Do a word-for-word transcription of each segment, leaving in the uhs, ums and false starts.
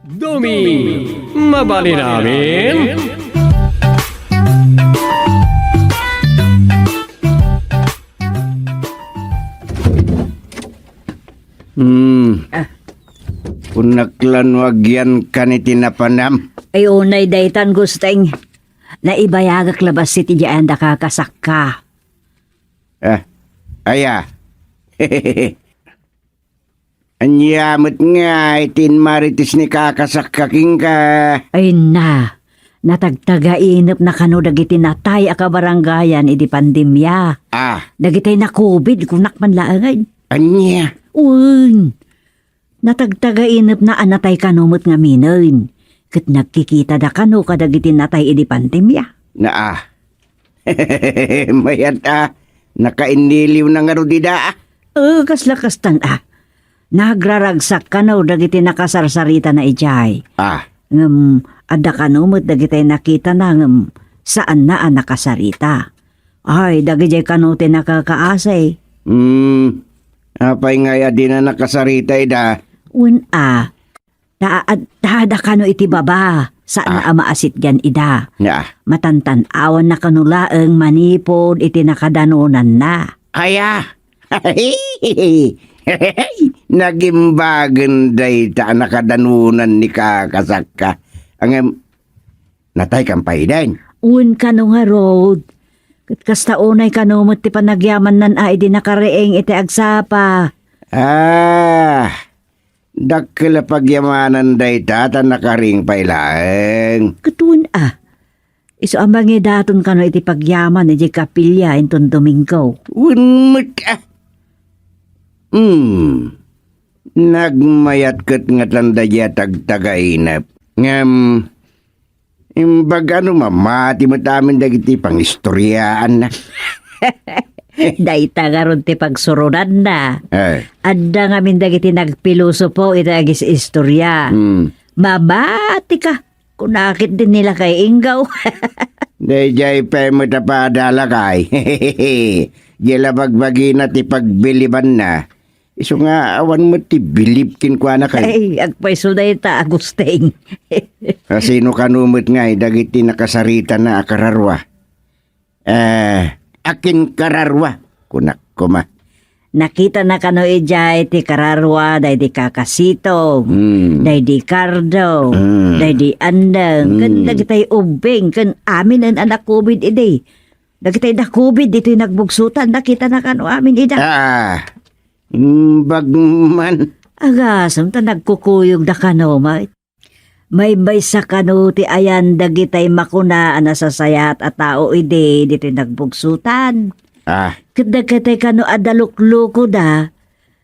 Dumi, mabalin amin? Hmm. Ah. Kunak la no agyankan iti napanam. Ay, unay daytan, Gusteng. Naibayagak labat iti diay a nakakasakka. Ah, aya. Ania met nga iti inmarites ni kakasakka kenka? Ay na, natagtagainepna kano dagiti natay a kabarangayan idi pandemia. Ah. Dagitay na-covid, kunak man laengen. Ania? Wen, natagtagainepna a natay kano met ngaminen. Ket nagkikitada kano kadagiti natay idi pandemia. Naa. Mayat a, nakainniliw na ngarud ida, ah. Eh, kasla kastan, ah. Nagraragsak kano dagiti nakasarsaritana idiay. Ah. Ngem, adda kano met dagitay nakitana ngem saanna a nakasarita. Ay, dagidiay kano ti nakakaasi. Hmm. Apay ngay a dina nakasarita ida? Wen a, ta-, ad-, tada kano iti baba, saan Ah. a maasitgan ida. Ya. Matantan-awanna kano laeng manipud iti nakadanonanna. Aya. Nagimbagen dayta a nakadanunan ni kakasakka. Ngem, natay kan pay den? Wen kano ngarud. Ket kasta unay kano met ti panagyamannan a idi nakariing iti agsapa. Ah, dakkel a pagyamanan dayta ta nakariing pay laeng. Ket wen a. Isu a mangidaton kano iti pagyaman iti kapilya inton Domingo. Wen met a. Hmm. Nagmayat ket ngatan daydiay a tagtagainep. Ngem, imbag a no mamati met amin dagiti pangistoriaanna. Dayta ngarud ti pagsurodanna. Eh. Adda ngamin dagiti nagpilosopo iti agis-istoria. Hmm. Mamati ka. Kuna ketdi ni Lakay Inggaw. Daydiay pay met a pada, Lakay. Diay la bagbagina ti pagbilibanna. Isu nga awan met ti bilib kenkuana kay. Ay, agpayso dayta, Agusting. Asino kano met ngay dagiti nakasaritana a kararua? Eh, akin kararua, kunak koma. Nakitana kano idiay ti kararua daydi Kakasito, Hmm. daydi Cardo, Hmm. daydi Andeng, ken Hmm. dagitay ubbing, ken aminen a na-covid idi. Dagitay na-covid ditoy nagbugsotan, nakitana kano amin ida. Ah, imbag man. Agasem ta nagkukuyogda kano, met. Maymaysa kano ti ayan dagitay makuna a nasasayaat a tao idi ditoy nagbugsotan. Ah. Ket dagitay kano a daluklokoda,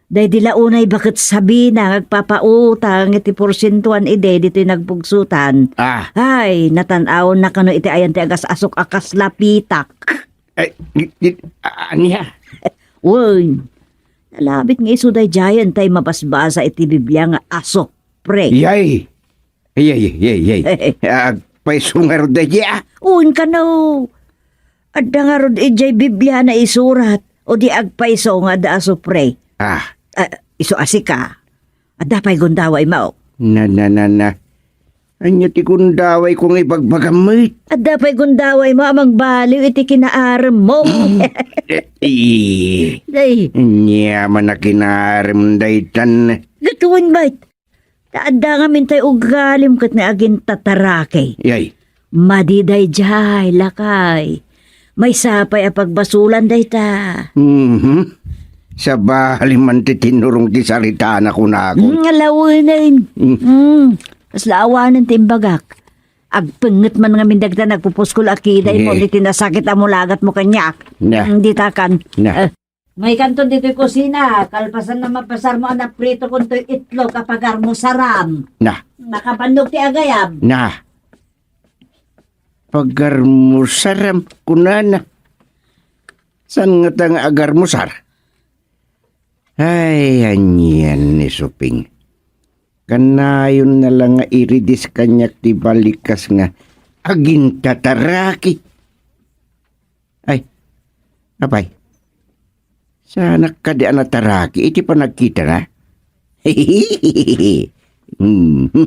daydi la unay baket sabina nga agpapautang iti porsientoan idi ditoy nagbugsotan. Ah. Ay, natan-awanna kano iti ayan ti agas-asok a kasla pitak. Ay, di, di, a-, ania? Wen, nalabit nga isu daydiayen tay mabasbasa iti Biblia nga asok. Pre. Yay! Yay, yay, yay. Agpayso ngarud daydi, ah. Wen kano. Adda ngarud idiay Biblia naisurat, o di agpayso nga adda a supre. Ah. Ah, isu a sika. Adda pay gundawaymo. Na, na, na, na. Ania ti gundawayko nga ibagbagam met? Adda pay gundawaymo a mangbaliw iti kinaaremmo. Eh, eh. Ay. Ania man a kinaarem daytan? Gatuon met. Ta adda ngamin tay ugalim ket nga agintataraki. Yay. Madi daydiay, lakay. Maysa pay a pagbasolan dayta. Mhm. Sabali man ti tinurong ti saritana kunakon. Mm, alawenen. Mm. Mm. Kasla awanen ti imbagak. Agpenget man ngamin dagita nagpupuskol a kiday mo, eh, diti nasakit a mulagatmo kaniak. Na. Mm, dita kan. Na. Eh. Maykanto ditoy kusina, kalpasan na mapasarmo a naprito kuntoy itlog a pagarmusaram. Na. Nakabannog ti agayam. Na. Pagarmusaram, kunana. Saan ngata nga agarmusar? Ay, anian ni Suping. Kanayon na lang nga iridis kaniak ti balikas nga agintataraki. Ay, apay, saanak kadi a nataraki iti panagkitana? Mhm.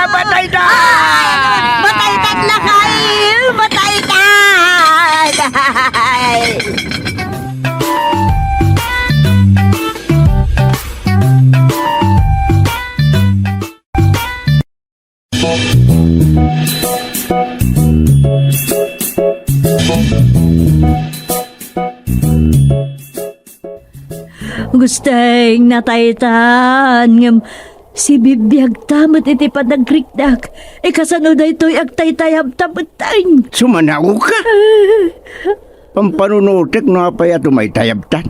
Mataytan! Mataytan lakay! Mataytan! Gusteng nataytan, ngem sibibiagta met iti panagriknak. Ikasano daytoy agtaytayabta metten? Sumanaoka? Pampanunotek no apay a tumaytayabtan.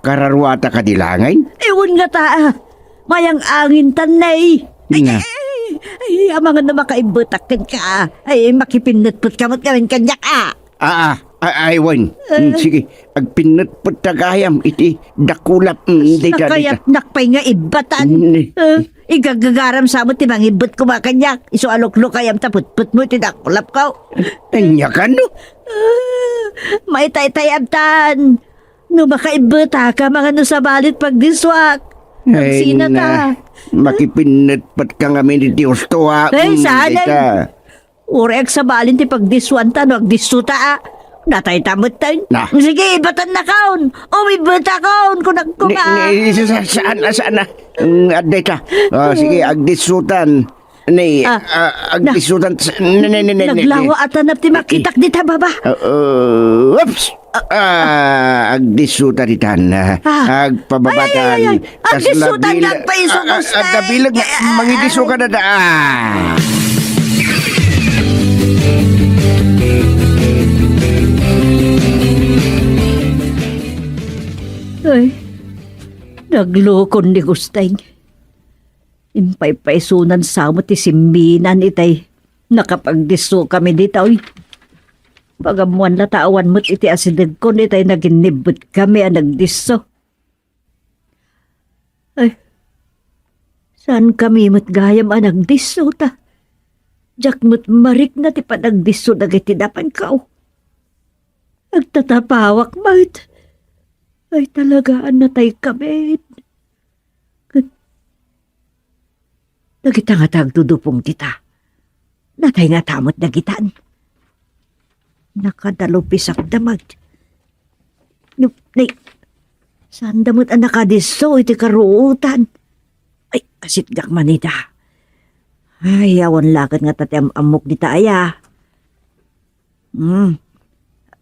Kararuata kadi laengen? Ewan nga ta, ah. Mayang angin tan, nay. Ay, Nga. ay, ay, ay, amangan no makaibbetak kenka, ah. Ay, makipinnetpet ka met ngamin kaniak, ah. Ah, ah, ay, ay, wen. Mm, Ah. Sige, agpinnetpet ta gayam iti dakulap. Mm, dita, dita. Nakayatnak pay nga ibbatan. Mm, eh. Ah, igagagaram sa met ti mangibbet koma kaniak. Isu a luklukayam ta petpetmo iti dakulap ko. Ania kano? Ah, maitaytayabtan. No makaibbetak, amangan no sabali ti pagdissuak. Ay, Sina na. ta? Makipinnetpet ka ngamin iti usto, ah. Ay, Mm, saan? dita. Uray agsabalin ti pagdissuanta no agdissuta, ah. Natayta metten. Na. Sige, ibatannakon. Umibbetakon, kunak koma. Ni, ni, sa, sa, saan, ah, saan, ah? Mm, adda ita. Oh, sige, agdissutan. Ni, Ah. ah, Na. agdissutan. Ne, ne, ne, ne, ne, ne. Naglawa a tanap ti makitak dita baba. Uh, uh, oops. Ah, agdissutan itan. Ah. Agpababatan. Ay, ay, ay, ay. Kasla Agdissutan bil-, nga agpaiso, ah, ah, Gustay. ah, kabilag nga Ay, ay, ay, mangidiso ay. ka dada. Ah. Ay, naglukon ni Gustay. Impaypaysunan sa met ti simminan itay nakapagdisso kami dita, oy. Pagammoan la ta awan met iti asidegkon itay naginnibbet kami a nagdisso. Ay, saan kami met gayam a nagdisso ta? Diak met marikna ti panagdisso dagiti dapanko. Agtatapawak met. Ay, talaga a natay kami. Ket dagita ngata agdudupong dita. Natay ngata met dagitan. Nakadalupisak da met. Ni, ni, saan da met a nakadisso iti karuotan? Ay, asitgak man ita. Ay, awan la ket ngata ti am-ammok dita aya. Hmm.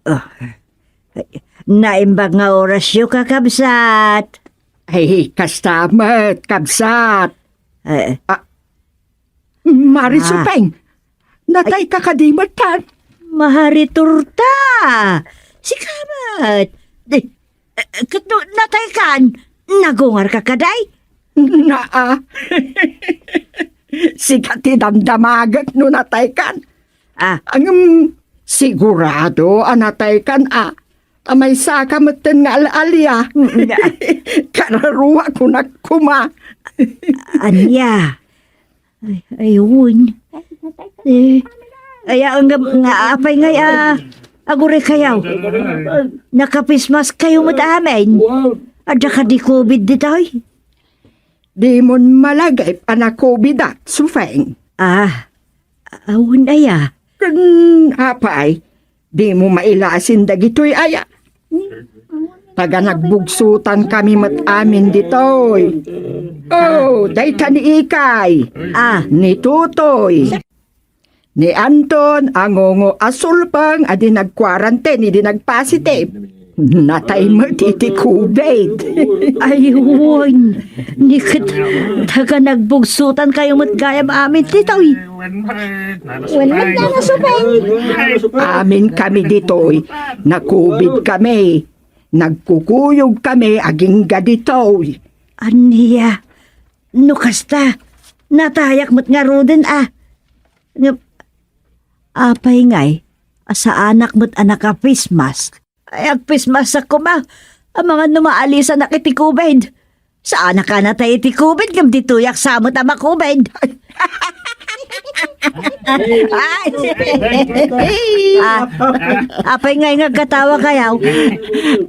Ah. Naimbag nga orasyo, kakabsat. Ay, kasta met, kabsat. Eh. Ah, Mari Ah. Supeng, natay Ay. ka kadi met tan? Mahariturta. Sika met. Di, Eh, ket no nataykan, nagungarka kadi? Naa. Sika ti damdamagek no nataykan. Ah. Ngem, sigurado a nataykan, a. Ta maysaka metten nga al-alia. Mm, ah. Kararua kunak koma. Ania? Ay, ay, wen. Eh, ay, ah, nga, nga apay ngay, ah, aguraykayo. Naka-face mask kayo met amin. Adda kadi covid ditoy? Dimon malagip a na-covidak, Supeng. Ah, awan aya. Ken apay, dimo mailasin dagitoy aya? Taga nagbugsotan kami met amin ditoy. Oh, dayta ni Ikay. Ah. Ni Tutoy. Ni Anton a ngungo a sulpeng a di nag-quarantine idi nag-positive. Natay met iti covid. Ay, wen. Ni ket taga nagbugsotan kayo met gayam amin ditoy. Wen met, Nana Supeng. Amin kami ditoy. Na-covid kami. Nagkukuyog kami agingga ditoy. Ania? No kasta, natayak met ngaruden, a. Ngem, apay ngay, a saanak met a naka-face mask? Ay, ag-face mask koma. Amangan no maalisanak iti covid. Saanak a natay iti covid, ngem ditoyak sa met a ma-covid. Ay. Ah, apay ngay nga agkatawa kayaw?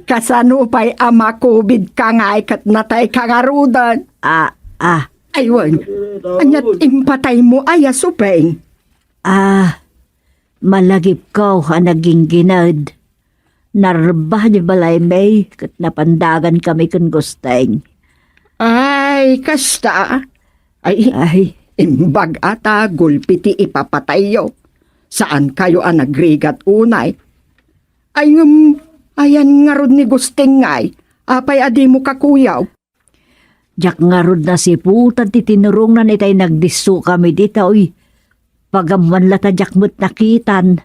Kasano pay a ma-covid ka ngay ket natay ka ngaruden? Ah, ah. Ay, wen. Ania't impataymo aya, Supeng? Ah, malagipko a naginggined. Narba ni balaymi ket napandagan kami ken Gusteng. Ay, kasta. Ay, Ay. imbag a ta gulpi ti ipapatayyo. Saan kayo a nagrigat unay? Ay, ngem, ayan ngarud ni Gusteng ngay. Apay a dimo kakuyaw? Diak ngarud nasiputan ti tinurongnan itay nagdisso kami ditoy. Pagammoan la ta diak met nakitan.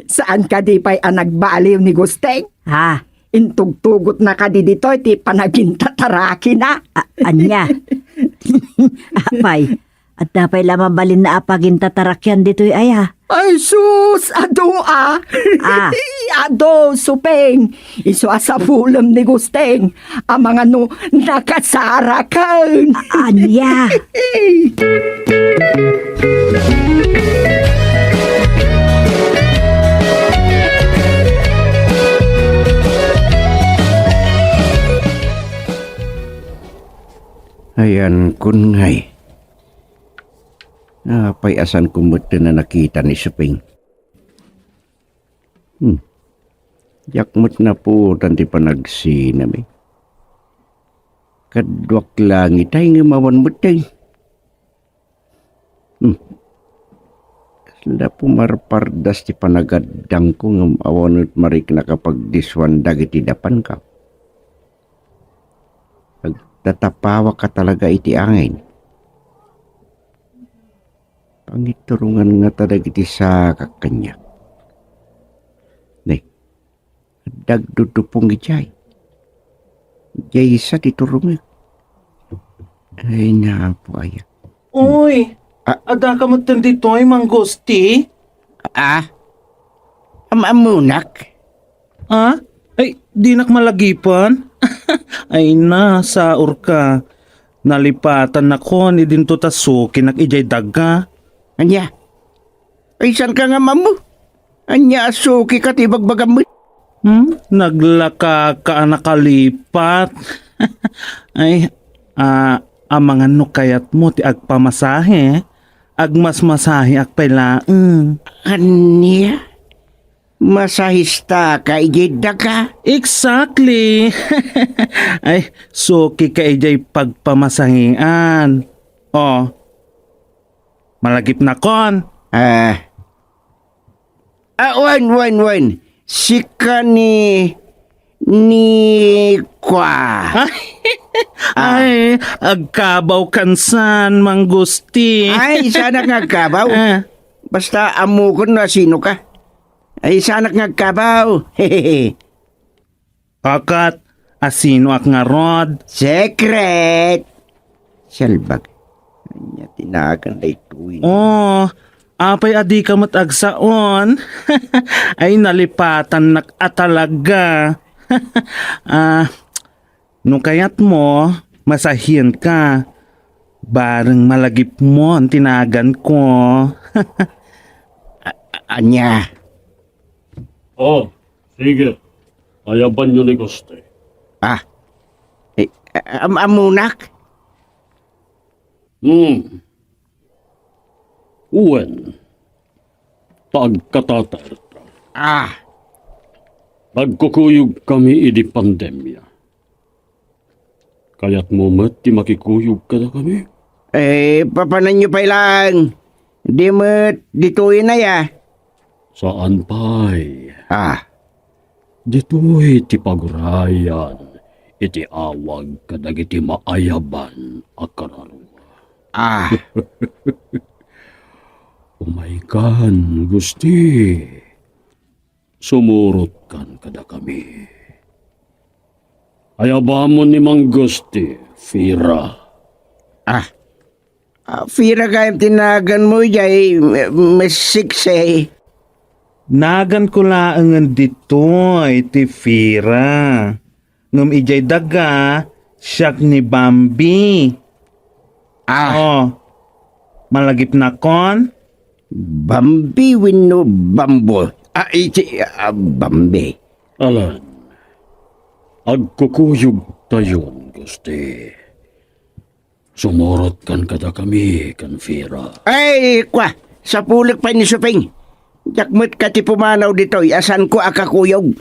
Saan kadi pay a nagbaliw ni Gusteng? Ha? Intugtugotna kadi ditoy ti panagintatarakina. A-, ania? Apay, adda pay la mabalinna a pagintatarakyan ditoy aya? Ay, sus! Adu a! Ah. Adu, Suping! Isu a sapulem ni Gusting. Amangan no nakasaraken. A-, ania? Ayan kun ngay. Apay a saan ko met a nakita ni Suping? Hmm. Diak met napuotan ti panagsinami. Kaduak langit ay ngem awan met ay. Hmm. Kasla pumarpardas ti panagaddangko ngem awan met marikna kapagdisuan dagiti dapanka. Agtatapawak a talaga iti angin. Pangiturungan ngata dagiti sakak kaniak. Ne, adda agdudupong idiay. Idiay sa ti turongek. Ay, naapo aya. Uy, Ah. Adda ka met ditoy, Mang Gusti? Ah? Am-ammonak? Ha? Ay, dinak malagipan? Ay na, saor ka. Nalipatannakon idinto ta sukinak idiay daga. Ania? Ay, saan ka nga mammo? Ania a suki ka ti bagbagam met? Hmm? Naglaka ka a nakalipat. Ay, ah, amangan no kayat mo ti agpamasahe. Agmasmasaheak pay laeng. Ania? Masahista ka idiay daga? Exactly. Ay, suki ka idiay pagpamasahean. Oh, malagipnakon. Ah. Ah, wen, wen, wen. Sika ni, ni kua. Ah. Ay, agkabaw kansan, Mang Gusti. Ay, saanak nga agkabaw. Ah. Basta ammokon no asino ka. Ay, saanak nga agkabaw. Akat, asinoak ngarud? Secret! Salbag. Ania ti nagan daytoy? Oh, apay a dika met agsaon? Ay, nalipatannak a talaga. Ah, no kayat mo, masahienka. Bareng malagipmon ti naganko. A-, a-, ania? Oh, sige. Ayabanyo ni Gusti. Ah. Eh, am-, ammonak? Hmm. Wen. Ta agkatatarta. Ah. Nagkukuyog kami idi pandemia. Kayatmo met ti makikuyog kadakami? Eh, papananyo pay laeng. Di met ditoyen aya? Saan pay. Ah. Ditoy ti pagurayan iti awag kadagiti maayaban a kararua. Ah. Umaykan, Gusti. Sumurotkan kadakami. Ayabamon ni Mang Gusti, Fira. Ah. Ah, Fira gayam ti naganmo idiay, eh, Miss Sexy. Naganko laengen ditoy ti Fira. Ngem idiay daga, siak ni Bambi. Ah. Oh, malagipnakon? Bambi wenno Bambo? Ah, iti, ah, Bambi. Alan, agkukuyogtayon, Gusti. Sumurotkan kadakami ken Fira. Ay, kwa, sapulek pay ni Suping. Diak met kadi pumanaw ditoy a saanko a kakuyog.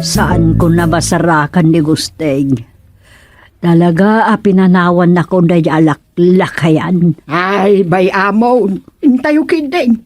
Saanko a masarakan ni Gusting. Talaga a pinanawannakon daydiay a laklakayan. Ay, bay-amon, intayo ketdin.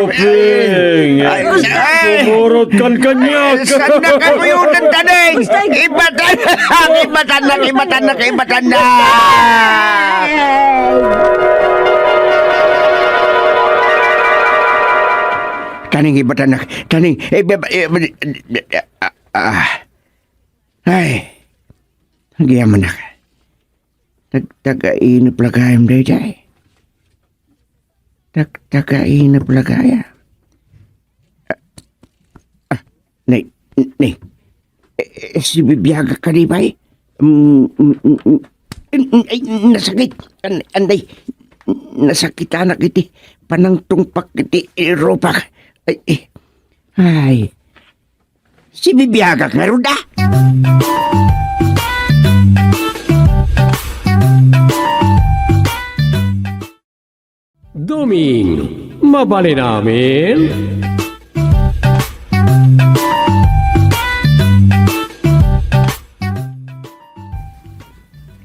Ping. Ay, ay. Sumurot kan kaniak. Saan na kayo ng taneng? Ibatan na, ibatan na, ibatan na, ibatan na. Taneng, ibatan na, taneng, ibaba-, ibaba-, ah, ah. Ay, nagyamanak. Tag-, taga-inep la gayam daydiay. Tag-, taga-inep la gayam. Ah, ah, nay, nay. Eh, eh, sibibiagak kadi, bay? Mm, mm, mm, mm. Ay, nasakit. An-, anday. Nasakitanak iti panangtungpak iti rupak. Ay, eh. Ay. Sibibiagak ngarud a. Doming, mabalin amin?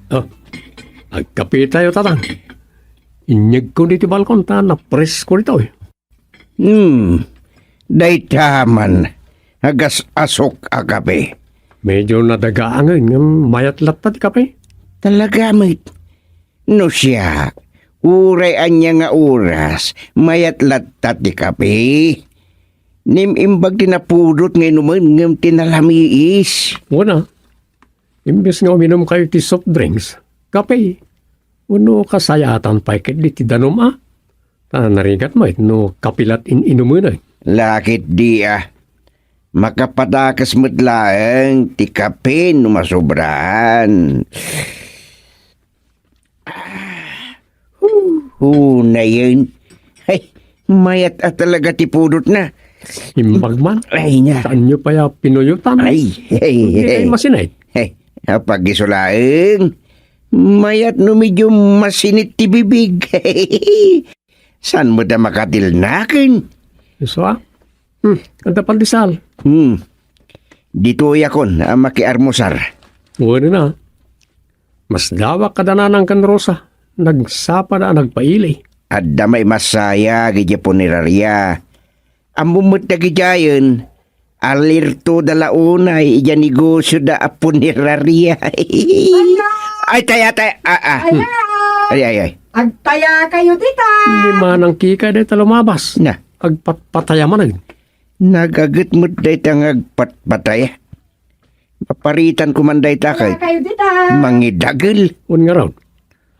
Oh, agkape tayo, Tatang. Inyegko ditoy balkon ta napresko ditoy. Hmm, dayta man, agas-asok a kape. Medyo nadagaangen ngem mayat latta ti kape. Talaga met. No siak, uray ania nga oras, mayat latta ti kape. Nim-imbag ti napudot nga inumen ngem ti nalamiis. Wen a, imbes nga uminumkayo ti soft drinks, kape. Wenno kasayaatan pay ketdi ti danum a? Ta narigat met no kape la't in-inumenak. Lakit di a. Makapadakes met laeng ti kape no masobraan. Hu-, hunayen. Ay, mayat a talaga ti pudotna. Imbag man. Ay, na. Saanyo pay a pinuyotan? Ay, ay, Hindi ay. kayo masinay. Ay, apagiso laeng. Mayat no medyo masinit ti bibig. Saan mo da makatilnaken? Isu a? Hmm, adda pandesal. Hmm. Ditoyakon a makiarmusar. Wen a. Masdawak kada nanang ken Rosa. Nagsapada a nagpaili. Adda maimasayag idiay puneraria. Ammom met dagidiayen, alertoda la unay idiay negosioda a puneraria. Ay, taya, taya, ah, ah. Ay, ay, ay. Agtayakayo dita. Ni Manang Kikay dayta lumabas. Na. Agpatpataya manen. Nagaget met dayta nga agpatpataya. Maparitan ko man dayta kay Agtayakayo dita. Mangidagel. Wen ngarud.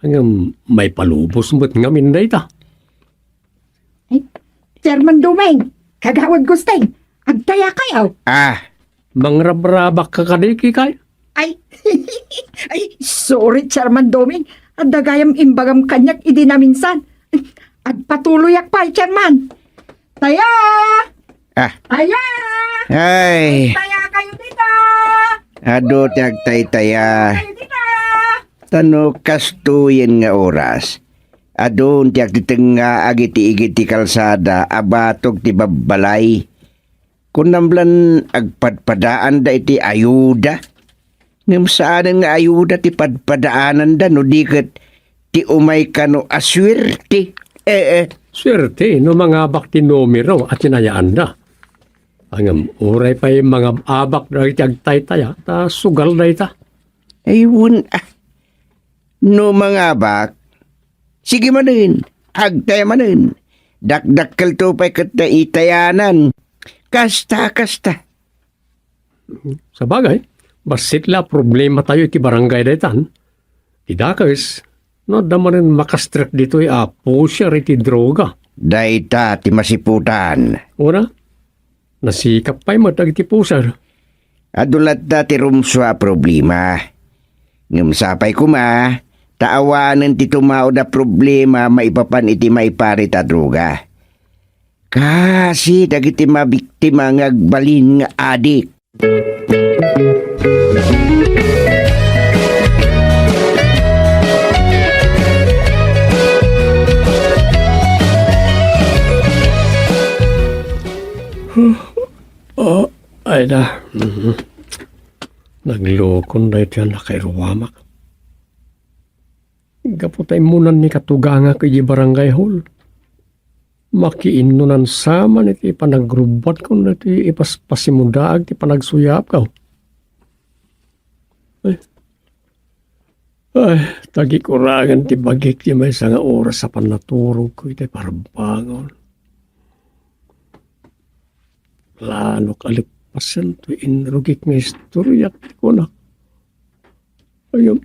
Ngem maipalubos met ngamin dayta. Ay, Chairman Doming, Kagawad Gusting, agtayakayo. Ah, mangrabrabak ka kadi, Kikay? Ay, ay, sorry, Chairman Doming. Adda gayam imbagam kaniak idi naminsan. Agpatuloyak pay, Chairman. Taya! Ah. Taya! Ay. Tayakayo dita! Adu ti agtaytaya. Tayakayo dita! Ta no kastoyen nga oras, adun ti agtitengngaag iti igid ti kalsada a batok ti babbalay. Kunam lan agpadpadaanda iti ayuda. Ngem saanen nga ayuda ti padpadaananda no di ket ti umay kano a suerte. Eh, eh. Suerte no mangabak ti numero a tinayaanda. Ngem uray pay mangab-abak dagiti agtaytaya, ta sugal dayta. Ay, wen, ah. No mangabak, sige manen, agtaya manen. Dakdakkelto pay ket naitayanan. Kasta, kasta. Sabagay, bassit la a problematayo iti barangay daytan. Ti dakes, no adda manen makastrek ditoy a pusher iti droga. Dayta ti masiputan. Una, nasikap pay met dagiti pusher. Adu latta ti rumsua a problema. Ngem sapay koma, ta awanen ti tumaud a problema maipapan iti maiparit a droga. Kasi dagiti mabiktima nga agbalin nga adik. Oh, ay da. Mhm. Naglukon daytoy a nakairuamak. Gapu ta immunan ni katugangak idiay barangay hall. Makiinnunan sa man iti panagrubbuatkon iti ipaspasimudaag ti panagsuyapko. Ay. Ay, tagikurangan ti bagik ti maysa nga oras a pannaturogko iti parbangon. Planok a leppasen toy inrugik nga istoriak ti kunak. Ayam,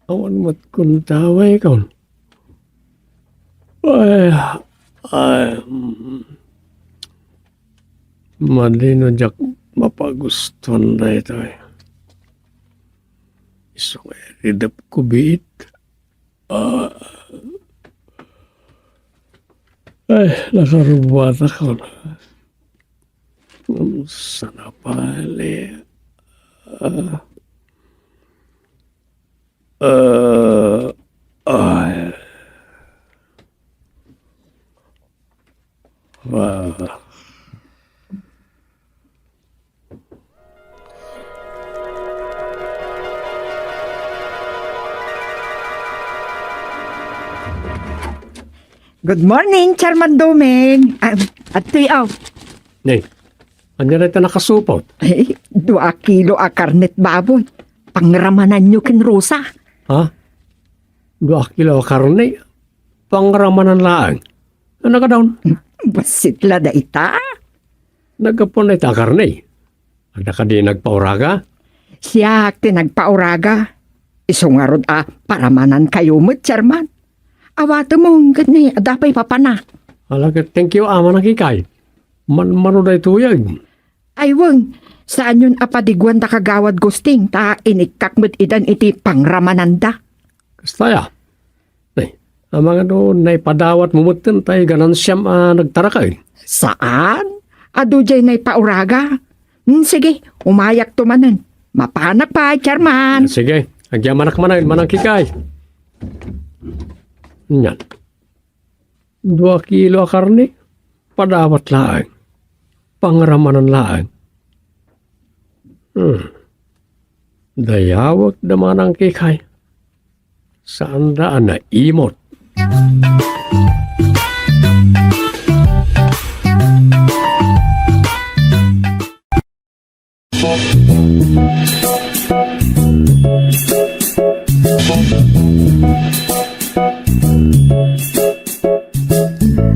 awan met kuntawaykon. Ay, ay, mm. Madi no diak mapagustuan daytoy. Isu nga iridepko biit. Ah. Ay, nakarubbuatakon. Sanapali. Ah. Ah. Ay. Ah. Good morning, Chairman Doming. Ah, adtoy, aw. Nay, ania dayta nakasupot? Ay, dua kilo a karnet baboy. Pangramananyo ken Rosa. Ha? Dua kilo a karne? Pangramanan laeng. Ano ka daw? Bassit la dayta. Naggapuan dayta a karne. Adda kadi nagpauraga? Siak ti nagpauraga. Isu ngarud a paramanankayo met, Chairman. Awatemon ket ni adda pay papana. Ala ket, thank you, Ama Nakikay. Manmano daytoy, ay. Ay, wen, saanyon a padiguan da Kagawad Gusting ta inikkak met idan iti pangramananda. Kasta ya. Ay, amangan no naipadawatmo metten tay ganansiam a nagtarakay. Saan? Adu jay naipauraga. Hmm, sige, umayakto manen. Mapanak pay, Chairman. Sige, agyamanak manen, Manang Kikay. Nyan. Dua kilo a karne, padawat laeng. Pangramanan laeng. Hmm. Dayawek da manang Kikay. Saanda a naimot.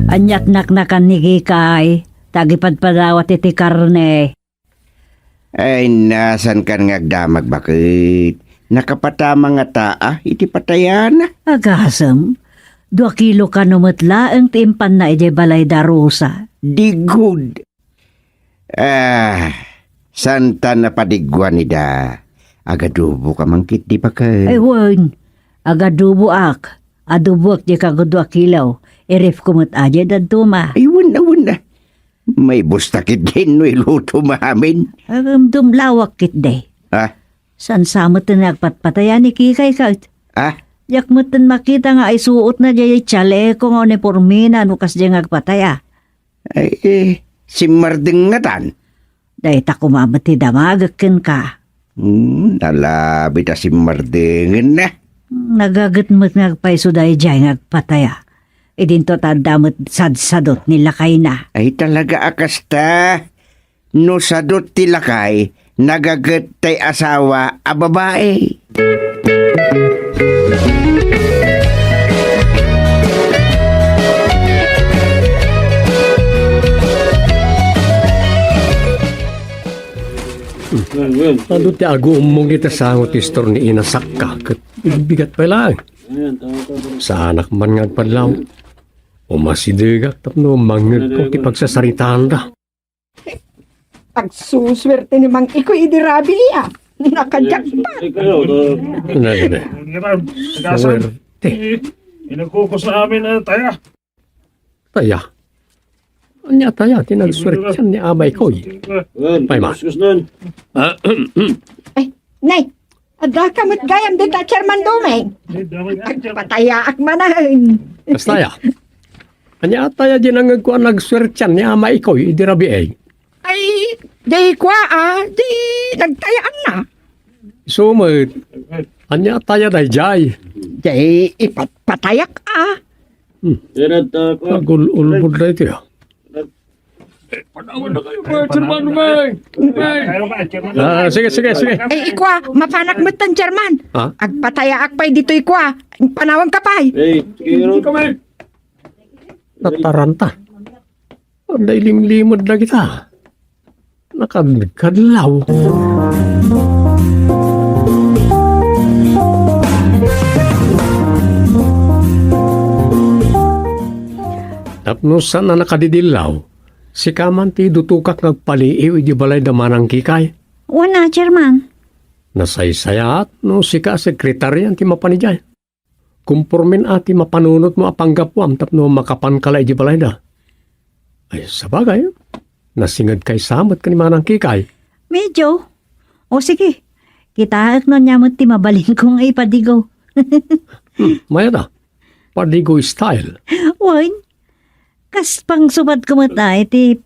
Ania't naknakan ni Kikay, ta agipadpadawat iti karne. Ay, nasankan nga agdamag baket. Nakapatamang nga taa iti patayana. Agasem, dua kilo kano met laeng ti impanna idiay balay da Rosa. Di gud. Ah, santa napadiguan ida. Agadubo ka man ketdi baket. Ay, wen. Agaduboak. Aduboak diay kagudua kilo. Iref ko met adiay dadduma. Ay, wen, wen. Maibus ta ketdin no iluto maamin. Agam dumlawak ketdi. Ah? Saan sa met nga agpatpataya ni Kikay ket? Ah? Diak met makita nga isuotna diay chaleko nga unipormena no kasdiay nga agpataya. Ay, eh, simmardeng ngatan. Dayta koma met ti damagek kenka. Hmm, nalabit a simmardengenna. Nagaget met nga agpayso daydiay nga agpataya. Idinto ta adda met sadsadot ni lakayna. Ay, talaga a kasta. No sadot ti lakay, nagaget tay asawa a babai. Adu ti aguummong iti sango ti istor ni Ina Sakka ket bigat pay laeng. Saanak man nga agpadlaw. Umasidegak tapno mangngegko ti pagsasaritaanda. Agsusuerte ni Mang Ikoy idi rabii, a. Nakajakpat. Nagana. Suerte. Inagkukos na amin a taya. Taya? Ania taya ti nagsuertian ni Ama Ikoy? Pay man. Ay, nay, adda ka met gayam dita, Chairman Doming. Agpatayaak manen. Kasta aya? Ania taya di nangngegko a nagsuertian ni Ama Ikoy idi rabii? Ay, di kua, a, di nagtayaanna. Isu met, ania taya daydiay? Di ipatpatayak, a. Hmm. Agul-ulbod daytoy, a. Panawanda kayo, Chairman Doming. Ah, sige, sige, sige. Ay, ikua, mapanak metten, Chairman. Ha? Agpatayaak pay ditoy, ikua. Panawanka pay. Nataranta. Adda ilimlimed dagita. Nakadkadlaw. Tapno saan a nakadidillaw, sika man ti dutokak nga agpaliiw idiay balay da Manang Kikay. Wen a, Chairman. Nasaysayaat no sika a sekretarian ti mapan idiay. Kompormen a ti mapanunotmo a panggapuam tapno makapanka la idiay balayda. Ay, sabagay, nasingedkay sa met ken ni Manang Kikay. Medyo. O sige, kitaek no ania met ti mabalinko nga ipadigo. Hmm, mayat a. Padigo style. Wen, kas pangsubadko met a iti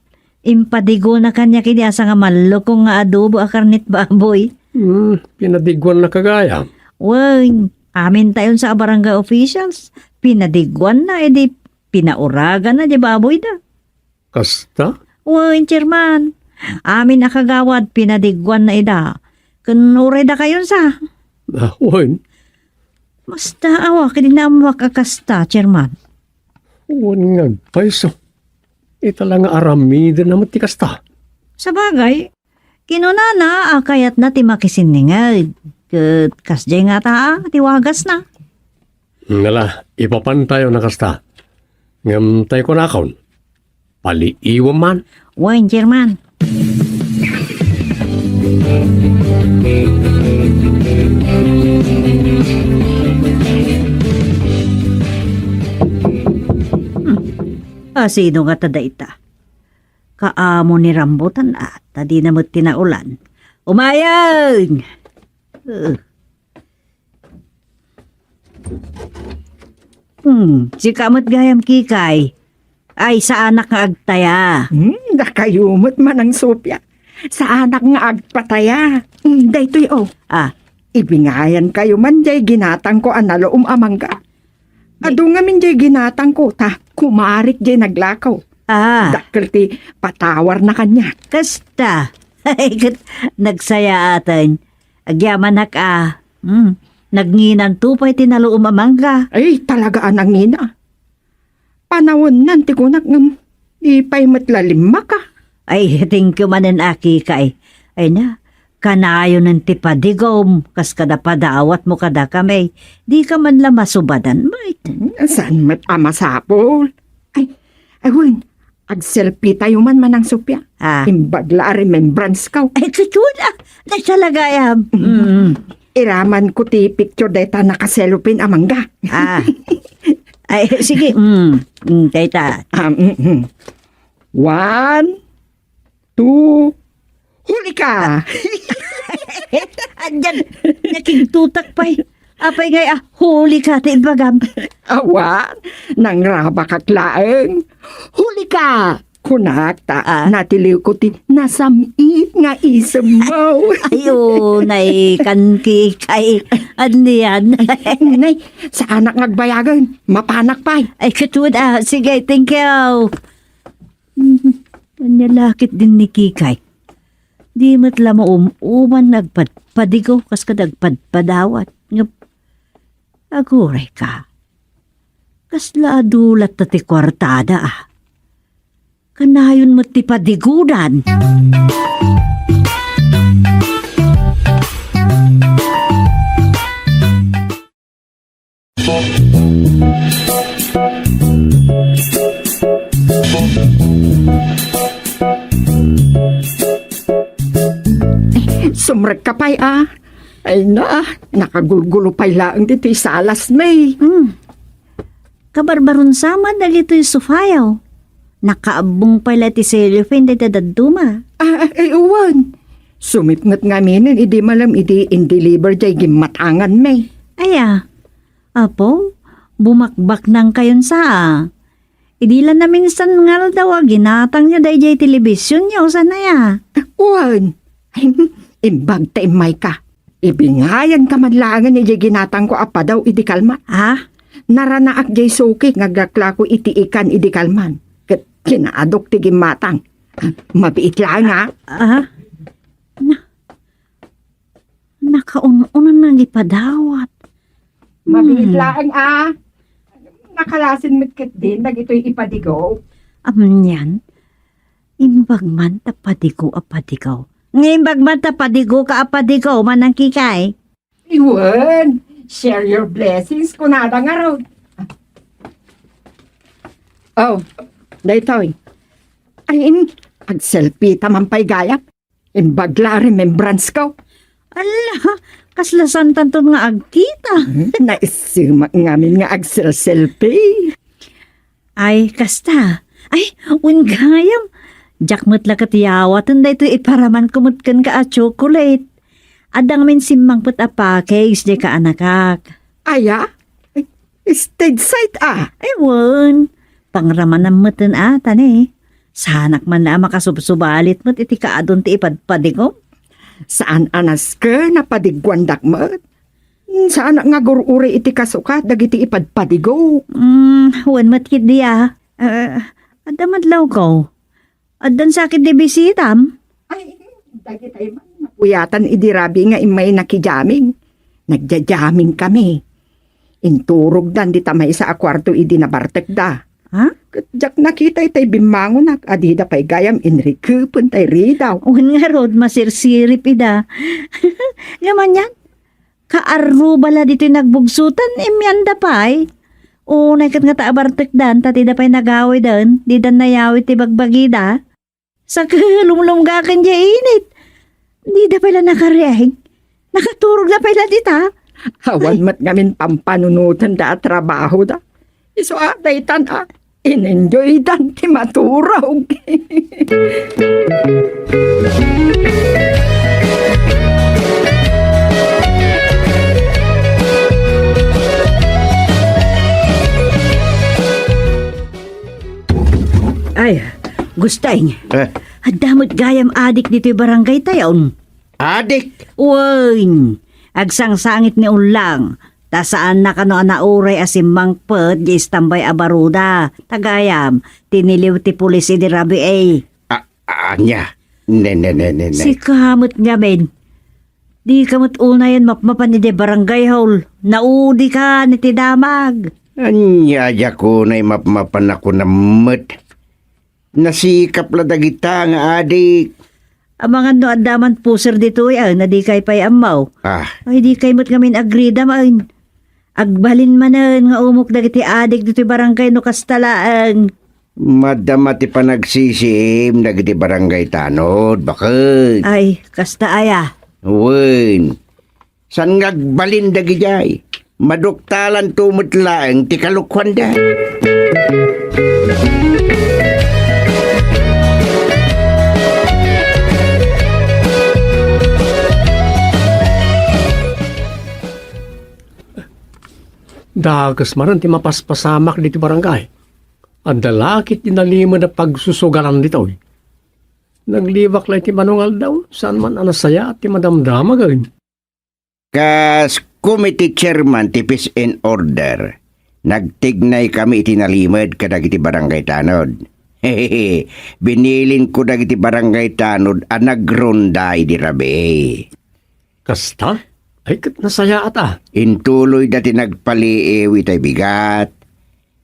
impadigona kaniak idi asa nga mallukong nga adobo a karnet baboy. Hmm, pinadiguannaka gayam. Wen, amintayon sa a barangay officials, pinadiguanna idi pinauraganna diay baboyda. Kasta? Wen, Chairman. Amin a kagawad, pinadiguanna ida. Ken uray dakayon sa. Ah, wen. Basta, awa, ket di naammoak a kasta, Chairman. Wen nga agpayso. Ita la nga aramidenna met ti kasta. Sabagay, kinunana a kayatna ti makisinninged, ket kasdiay ngata a ti wagasna. Ngala, ipapantayon a kasta. Ngem tay kunakon, paliiwem man. Wen, Chairman. Hmm. A, sino ngata dayta? Kaamo ni Rambutan a, ta dina met ti naulan. Umayeng! Uh. Hmm, sika met gayam, Kikay. Ay, saanak nga agtaya. Hmm, dakayo met, Manang Sofia. Saanak nga agpataya. Mm, daytoy, oh. Ah. Ibingayankayo man jay ginatangko a naluom a mangga. Adu ngamin jay ginatangko, ta kumarik jay naglakaw. Ah. Dakkel ti patawarna kaniak. Kasta. Ay, ket nagsayaaten. Agyamanak a, hmm, nagnginanto pay ti naluom a mangga. Ay, talaga a nangina. Panawennan ti kunak ngem, di pay met la limmaka. Ay, thank you manen, Aki, kay. Ay na, kanayonen ti padigom, kas kada padawatmo kadakami. Dika man la masubadan, Mike. Hmm, saan met a masapul? Ay, ay, wen, agselfie tayo man, Manang Sofia. Ah. Imbag la a remembrance kaw. Ay, kutula. Nagsalagayam. Mm. Mm. Iraman ko ti picture dayta nakaselopin a mangga. Ah. Ay, sige. Mm. Mm, dayta. Ah, mm, mm. One, two, huli ka! Andyan, nakigtutak pa'y. Apay ngay, ah, huli ka, ti ibagam. Awan, nangrabakak laeng. Huli ka! Kunak ta, ah, natiliw ko ti nasam-it nga isemmo. Ay, o, nay, kan Kikay. Anian? Nay, saanak nga agbayagen. Mapanak pay. Ay, katuod, ah. Sige, thank you. Hmm, ania la ket din ni Kikay. Di met la maum-uman nga agpadpadigo kas kad agpadpadawat. Ngem, aguray ka. Kasla adu latta ti kuartada, ah. Kanayon met ti padigodan. Sumrekka pay, ah. Ay na, nakagulgulo pay laeng ditoy salasmi. Hmm. Kabarbarunsaman dagitoy sofayo. Nakaabbong pay la ti cellophane dayta dadduma. Ah, ay, uwan. Sumipnget ngaminen idi malem idi in-deliver jay gimmatanganmi. Aya, Apo, bumakbaknangkayon sa. Idi la naminsan nga aldaw a ginatangyo dayjay telebisionyo, saan aya? Uwan. Ay, imbag ta immayka. Ibingayanka man laengen idiay ginatangko a padaw idi kalman. Ha? Naranaak diay suki nga aglaklako iti ikan idi kalman. Ket kinaadok ti gimmatang. Mabiit laeng, ha? Ah? Na, nakaun-unan nga ipadawat. Mabiit Hmm. laeng, ah. Nakalasin met ketdin dagitoy ipadigo. Anian? Imbag man ta padigo a padigo. Nga imbag man ta padigo ka a padigo, Manang Kikay. Iwen, share your blessings, kunada ngarud. Oh, daytoy. Ay, in, agselfie ta man pay gayam. Imbag la a remembrance ko. Ala, kasla saantanton nga agkita. Hmm, naisimak ngamin nga agselselfie. Ay, kasta. Ay, wen gayam. Diak met la ket yawaten daytoy iparamanko met kenka a chocolate. Adda ngamin simmangpet a package dayta kaanakak. Aya? Stage sight, ah. Ay, wen. Pangramanam meten a, tani. Saanak man a makasubsubalit met iti kaadun ti ipadpadigom. Saan a nasken a padiguandak met. Saanak nga agur-uray iti kasukat dagiti ipadpadigo. Mm, wen met ketdi a. Eh, adda madlawko. Addan sakit di bisitam? Ay, dagitay man napuyatan idi rabii nga immay nakijamming. Nagjajamming kami. Inturogdan dita maysa a kuarto idi nabartekda. Ha? Ket diak nakita itay bimmangonak a dida pay gayam inrikepen tay ridaw. Wen ngarud, masirsirip ida. Ngem anian? Kaarruba la ditoy nagbugsotan, immianda pay. Unay ket nga ta abartekdan, ta dida pay nagawiden, didan nayawid ti bagbagida. Sakelumlumgaken diay init. Dida pay la nakariing. Nakaturog la pay la dita. Awan met ngamin pampanunotenda a trabahoda. Isu a daytan a in-enjoydan ti maturog. Ay, Gusteng. Eh? Adda met gayam adik ditoy barangay tayon. Adik! Wen, agsangsangit ni Ullang, ta saanna kano a nauray a simmangpet di istambay a baruda, ta gayam, tiniliw ti pulis idi rabii. A-, ania? Ne, ne, ne, ne, ne. Sika met ngamin. Dika met unayen mapmapan idiay barangay hall. Naudika iti damag. Ania, diak unay mapmapan a kunam met. Nasikap la dagita nga adik. Amangan no adda man pusir ditoy, a, na dikay pay ammo. Ah. Ay, dikay met ngamin agridam, ay. Agbalin manen nga umok dagiti adik ditoy barangay no kasta laeng. Madama ti panagsisiim dagiti barangay tanod, baket. Ay, kasta aya. Wen. Saan nga agbalin dagidiay? Maduktalanto met laeng ti kalokuanda. Dakes manen ti mapaspasamak ditoy barangay. Adda la ket ti nalimed a pagsusugalan ditoy. Nagliwak la iti manungaldaw, saan man a nasayaat ti madamdamagen. Kas committee chairman ti peace and order, nagtignay kami iti nalimed kadagiti barangay tanod. Binilinko dagiti barangay tanod a nagronda idi rabii. Kasta? Ay, ket nasayaat a. Intuloyda ti nagpaliiw itay bigat.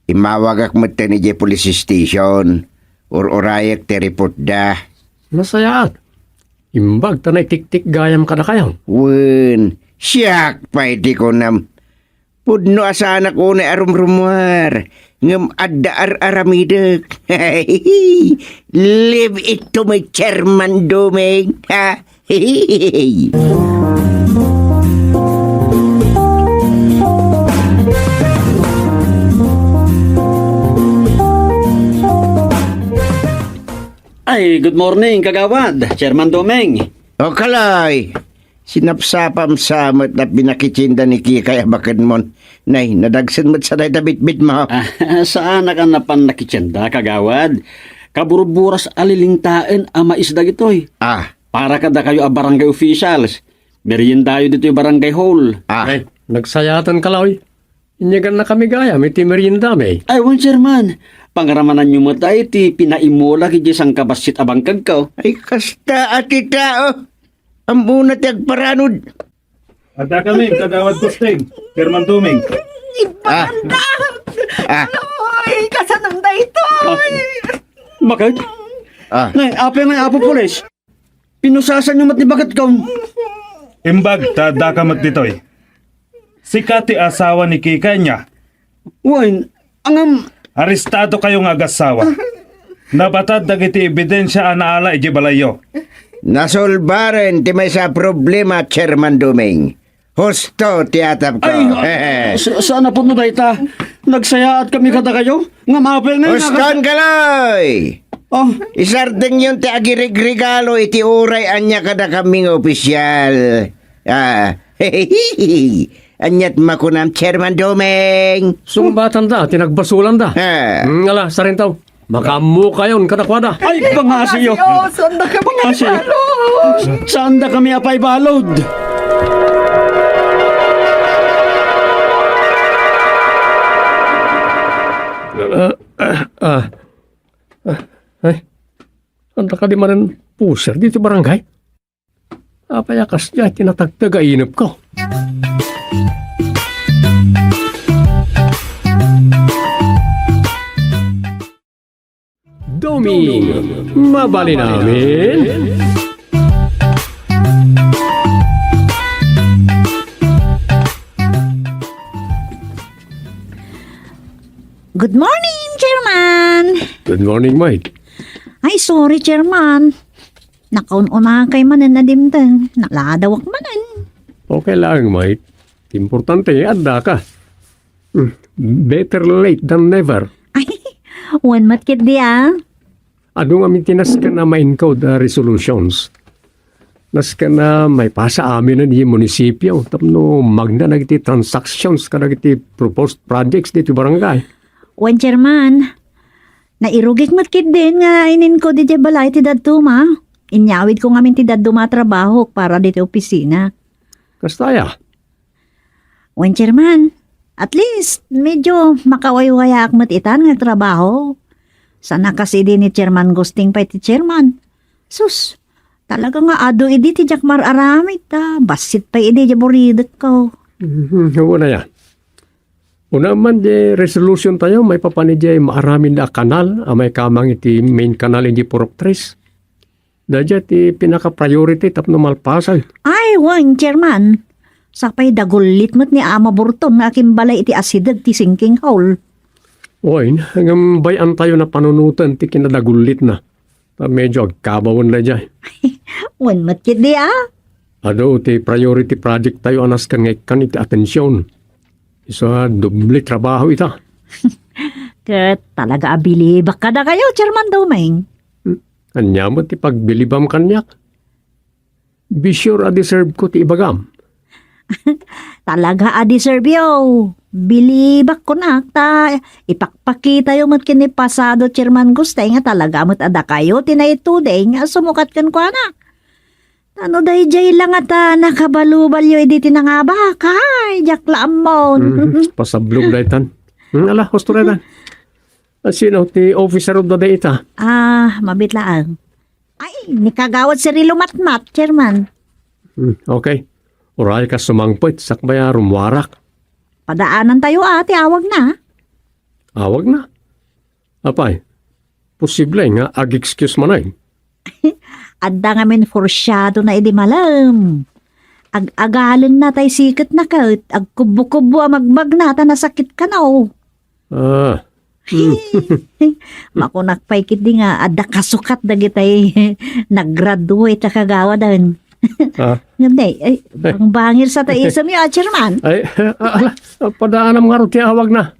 Immawagak metten idiay police station. Ur-urayek ti reportda. Nasayaat. Imbag ta naitiktik gayam kadakayo. Wen, siak pay ti kunam. Pudno a saanak unay a rumrumuar, ngem adda ar-aramidek. Leave it to me, Chairman Doming. Ha? Ay, good morning, Kagawad, Chairman Doming. O, Kaloy, sinapsapam sa met a pinakitienda ni Kikay a bakedmon. Nay, nadagsen met sa dayta bitbitmo. Ah, saanak a napan nakitienda, Kagawad. Kaburburas a lilingtaen a mais dagitoy. Ah. Para kadakayo a barangay officials, meriendayo ditoy barangay hall. Ah. Ay, nagsayaatan, Kaloy. Inyagannakami gayam iti meriendami. Ay, wen, Chairman. Pangaramananyo met ay ti pinaimulak idiay sangkabassit a bangkagko. Ay, kasta a ti tao. Ammona ti agparanod. Addakami, Kagawad Gusting, Chairman Doming. Ah. Ipakandak! Ah. Ay, kasanam daytoy? Ah. Bakit? Ah. Nay, apay ngay, Apo Pulis? Pinusasanyo met ni baketko. Imbag ta addaka met ditoy. Sika ti asawa ni Kikay, ania? Wen, ngem. Arestado kayo nga agassawa. Nabatad dagiti ebidensia a naala idiay balayyo. Nasolbaren ti maysa a problema, Chairman Doming. Husto ti atapko. Ay, sa-, saan a pudno dayta? Nagsayaatkami kadakayo. Ngem apay nga. Huston, Kaloy! Oh. Isardengyon ti agirigregalo iti uray ania kadakami nga opisyal. Ah, aniat makunam, Chairman Doming? Sungbatanda ti nagbasolanda. Ah. Mm, ala, sarintaw. Makaammokayon kadakuada. Ay, pangasiyo. Pangasiyo, saandakami a paibalod. Saandakami a paibalod. Ah, ah, ah, ah, ay, saandaka di manen pusir ditoy barangay? Apay a kasdiay ti natagteg a inepko? Doming, mabalin amin. Good morning, Chairman! Good morning, Mike. Ay, sorry, Chairman. Nakaun-unakay manen a dimteng. Naladawak manen. Okay lang, Mike. Importante, adda ka. Hmm, better late than never. Ay, wen met ketdi, ah. Adu ngamin ti nasken a ma-include a resolutions. Nasken a maipasa amin idiay munisipio tapno magna dagiti transactions kadagiti proposed projects ditoy barangay. Wen, Chairman, nairugik met ketdin nga in-include idiay balay ti dadduma. Inyawidko ngamin ti dadduma a trabahok para ditoy opisina. Kasta aya? Wen, Chairman. At least, medyo makawaywayaak met itan nga trabaho. Sana kas idi ni Chairman Gusting pay ti chairman. Sus, talaga nga adu idi ti diak mar-aramid ta bassit pay idi diay buridekko. Mhm, wen aya. Unay man diay resolution tayo, maipapan idiay maaramid a kanal a maikamang iti main kanal idiay Purok Tres. Daydiay ti pinaka-priority tapno malpasen. Ay, wen, Chairman. Sakbay, dagullit met ni Ama Burton nga akimbalay iti asideg ti sinking hole. Wen, ngem bay-antayon a panunoten ti kinadagullitna. Ta medyo agkabawen daydiay. Wen met ketdi, a? Adu ti priority project tayo a nasken nga ikkan iti atension. Isu a doble trabaho ita. Ket talaga a bilibak kadakayo, Chairman Doming. Hmm. Ania met ti pagbilibam kaniak? Be sure a deserve ko ti ibagam. Talaga a deserve yo. Bilibak kunak ta ipakpakitayo met ken ni pasado Chairman Gustay nga talaga met a dakayo ti naituding nga sumukat kenkuana. Ta no daydiay la ngata nakabalubalyo idi ti nangabak, ay, diak la ammon. Mhm. Pasablog daytan. Hmm, ala, husto daytan. A, sino ti officer of the day ita? Ah, mabit laeng. Ay, ni Kagawad Cirilo Matmat, Chairman. Hmm, okay. Uray ka sumangpet, sakbay a rummuarak. Padaanantayo a ti awagna. Awagna? Apay, posible nga ag-excuse manen. Adda ngamin forsyadona idi malem. Ag-agalenna tay siketna ket agkubbo-kubbo a magmagna ta nasakit kano. Ah. Hmm. Makunak pay ketdi nga adda kasukat dagitay nag-graduate a kagawadan. Ah. Ngem, nay, ay, ay, bangbangir sa ta isem yo, a, Chairman. Ay, ah, ala, padaanam ngarud ti awagna.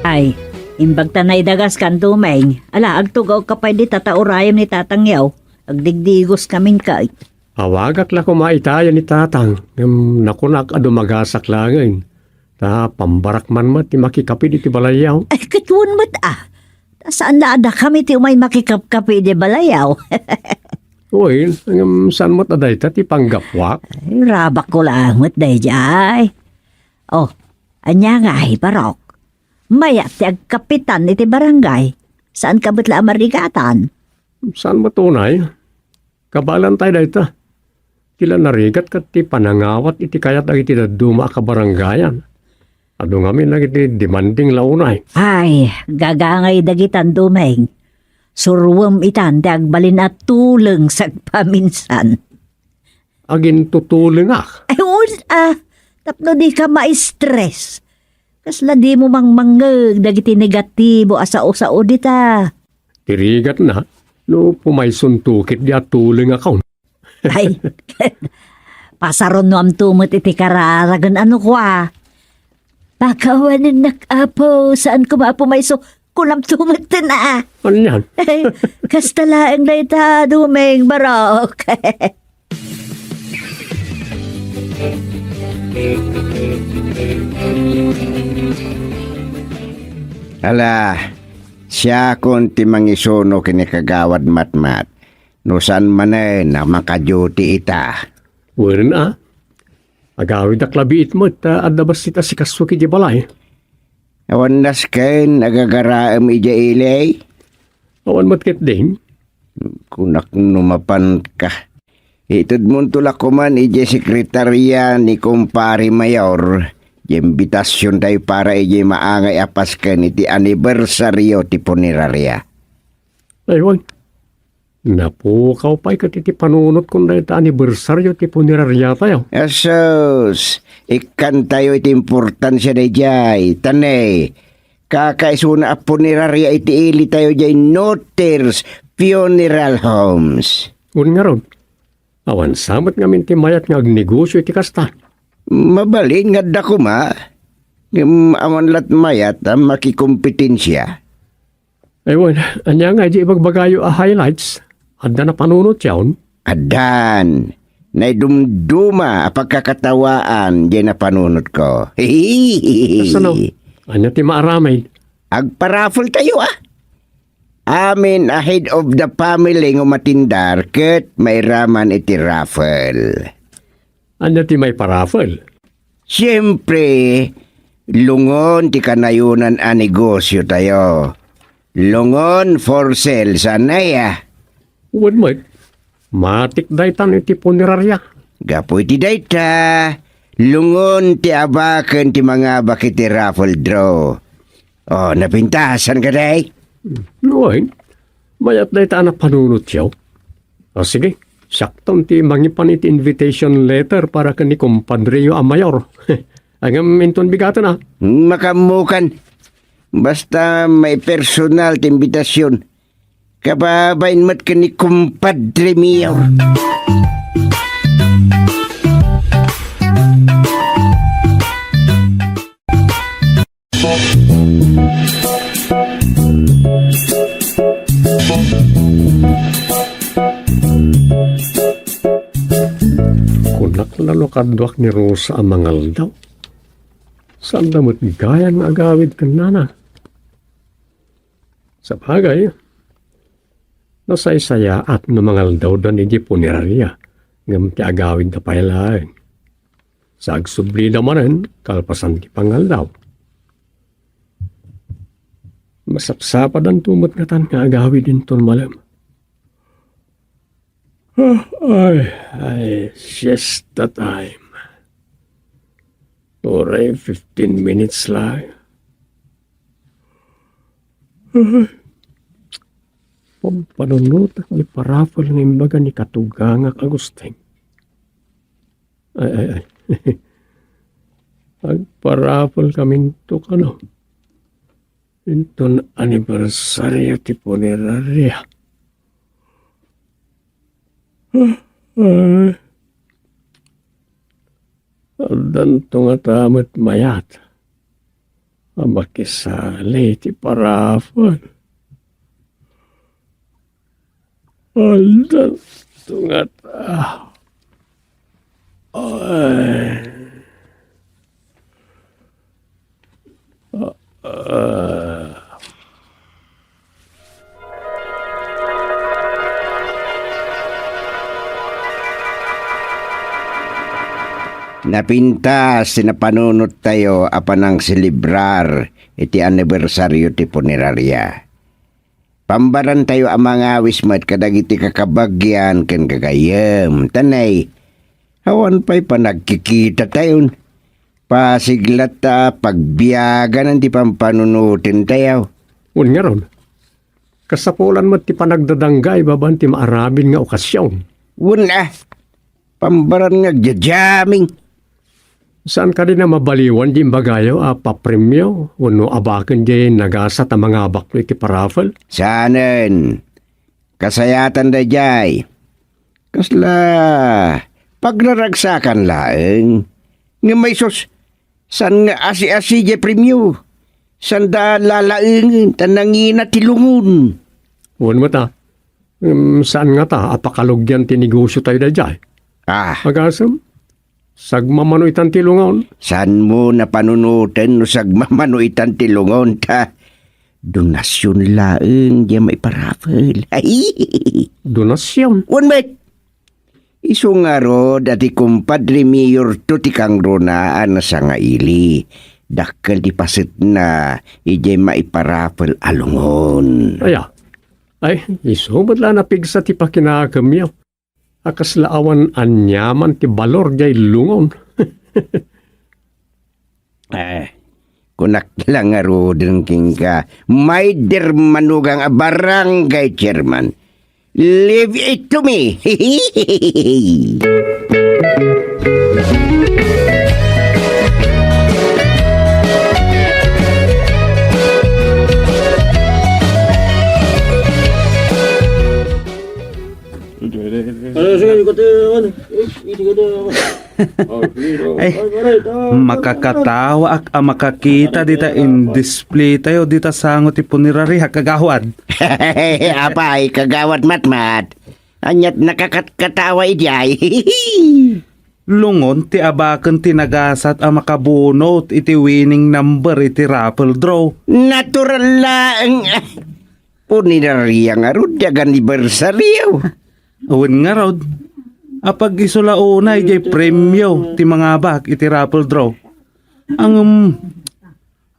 Ay, imbag ta naidagas kan Doming. Ala, agtugaw ka pay dita ta urayem ni Tatang yo. Agdigdigos kamin kay. Awagak la koma itayen ni Tatang, ngem nakunak a dumagasak laengen. Ta pambarak man met ti makikapi ditoy balayyo. Ay, ket wen met, a. Ta saan la a dakami ti umay makikapkapi idiay balayyo. Wen, ngem saan met a dayta ti panggapuak? Ay, rabakko laeng met daydiay. Oh, ania ngay, Barok? Mayat ti agkapitan iti barangay. Saanka met la a marigatan? Saan met unay? Kabaelan tayo dayta. Ti la narigat ket ti panangawat iti kayat dagiti dadduma a kabarangayan. Adu ngamin dagiti demanding la unay. Ay, gagangay dagitan, Doming. Suruem itan ti agbalin a tuleng sagpaminsan. Agintutulengak. Ay, wen, a, tapno dika ma-stress. Kasla dimo mangmangngeg dagiti negatibo a sao-sao dita. Ti rigatna, no pumaysunto ketdi a tulengakon. Ay, pasaronnoamto met iti kararagen a no kua. Pakawanennak, Apo, saan koma a pumayso, kunamto met ten, a. Anian? Ay, kasta laeng dayta, Doming, Barok. Ala, siakon ti mangisuno ken ni Kagawad Matmat. No saan manen a makaduty ita. Wen a. Agawidak la biit met ta adda bassit a sikaso idiay balay. Awan nasken a gagaraem idiay ili? Awan met ketdin. Kunak no mapanka. Itedmonto la koman idiay sekretaria ni Kumpare Mayor, diay imbitasiontayo para idiay maangay a pasken iti anibersario ti puneraria. Ay, wen. Napukaw pay ket iti panunotkon dayta anibersario ti punerariatayo. Asus, ikkantayo iti importansia daydiay, ta ne, kakaisuna a puneraria iti ilitayo diay Noters Funeral Homes. Wen ngarud, awan sa met ngamin ti mayat nga agnegosio iti kasta. Mabalin nga adda koma, ngem awan lat mayat a makikompetensia. Ay, wen, ania nga idiay ibagbagayo a highlights? Adda napanunotyon? Addan. naidumduma a pagkakatawaan diay napanunotko. Kasano? Ania ti maaramid? Agparafel tayo, ah. Amin a head of the family nga umatindar ket mairaman iti raffle. Ania ti maiparafel? Siempre, lungon ti kanayonan a negosyo tayo. Lungon for sale, saan aya? Wen met, matik daytan iti punerarya. Gapu iti dayta, lungon ti abaken ti mangabak iti raffle draw. Oh, napintasan ka, day? Wen, mayat dayta a napanunotyo. O sige, siakton ti mangipan iti invitation letter para ken ni kumpadreyo a mayor. Ngem inton bigaten, a? Makaammokan. Basta maipersonal ti imbitasion. Kababain met ken ni kumpadre Mayor. Kunak la no kaduak ni Rosa a mangaldaw. Saanda met gayam nga agawid ken nana. Sabagay, nasaysayaat no mangaldawdan idiay punerarya, ngem ti agawidda pay laeng. Sa agsublida manen, kalpasan ti pangaldaw. Masapsapadanto met ngatan nga agawid inton malem. Ah, ay, ay, siesta time. Uray fifteen minutes lang. Ay, pampanunotek ni parafel nga imbaga ni katugangak Agustin. Ay, ay, ay. Agparafel kaminto kano. Inton anibersario ti punerarya. Ah, ah. Addanto ngata met mayat a makisali ti parafel. Addanto ngata. Ay. Ah, ah. Napintas ti napanunottayo a panangselebrar iti anibersario ti punerarya. Pambarantayo a mangawis met kadagiti kakabagian ken gagayyem. Tanay, awan pay panagkikitatayon. Pasig latta a pagbiaganan ti pampanunotentayo. Wen ngarud, kasapulan met ti panagdadangga ibabaen ti maaramid nga okasion. Wen a, pambaran nga agjajamming. Saan kadi a mabaliwan ti imbagayo a papremio wenno abaken diay nagasat a mangabaklo iti parafel? Saanen. Kasayaatan daydiay. Kasla pagraragsakan laeng. Ngem maysus, saan nga asi-asi diay premio. Saanda lalaengen ta nangina ti lungon. Wen met a. Ngem saan ngata a pakalugian ti negosiotayo daydiay? Ah. Agasem, sagmamano itan ti lungon. Saanmo a panunoten no sagmamano itan ti lungon ta donasion laeng diay maiparafel. Donasion? Wen met. Isu ngarud a ti kumpadre mayorto ti kangrunaan a sangaili. Dakkel ti pasetna idiay maiparafel a lungon. Aya, ay, isu met la a napigsa ti pakinakemyo. A kasla awan aniaman ti balor diay lungon. Eh, kunak la ngaruden kenka, Maider Manugang a barangay chairman. Leave it to me. Ano, sige, ikot, eh, ano? Eh, ikot, eh, ano? Ay, makakatawaak a makakita dita in-display tayo dita sango ti punerarya, kagawad. Apay, kagawad Matmat. Ania't nakakatkatawa idiay? Lungon ti abaken ti nagasat a makabunot iti winning number iti raffle draw. Natural laeng. Punerarya ngarud ti aganibersaryo. Wen ngarud, apag-isu la unay jay premio ti mangabak iti raffle draw. Ngem,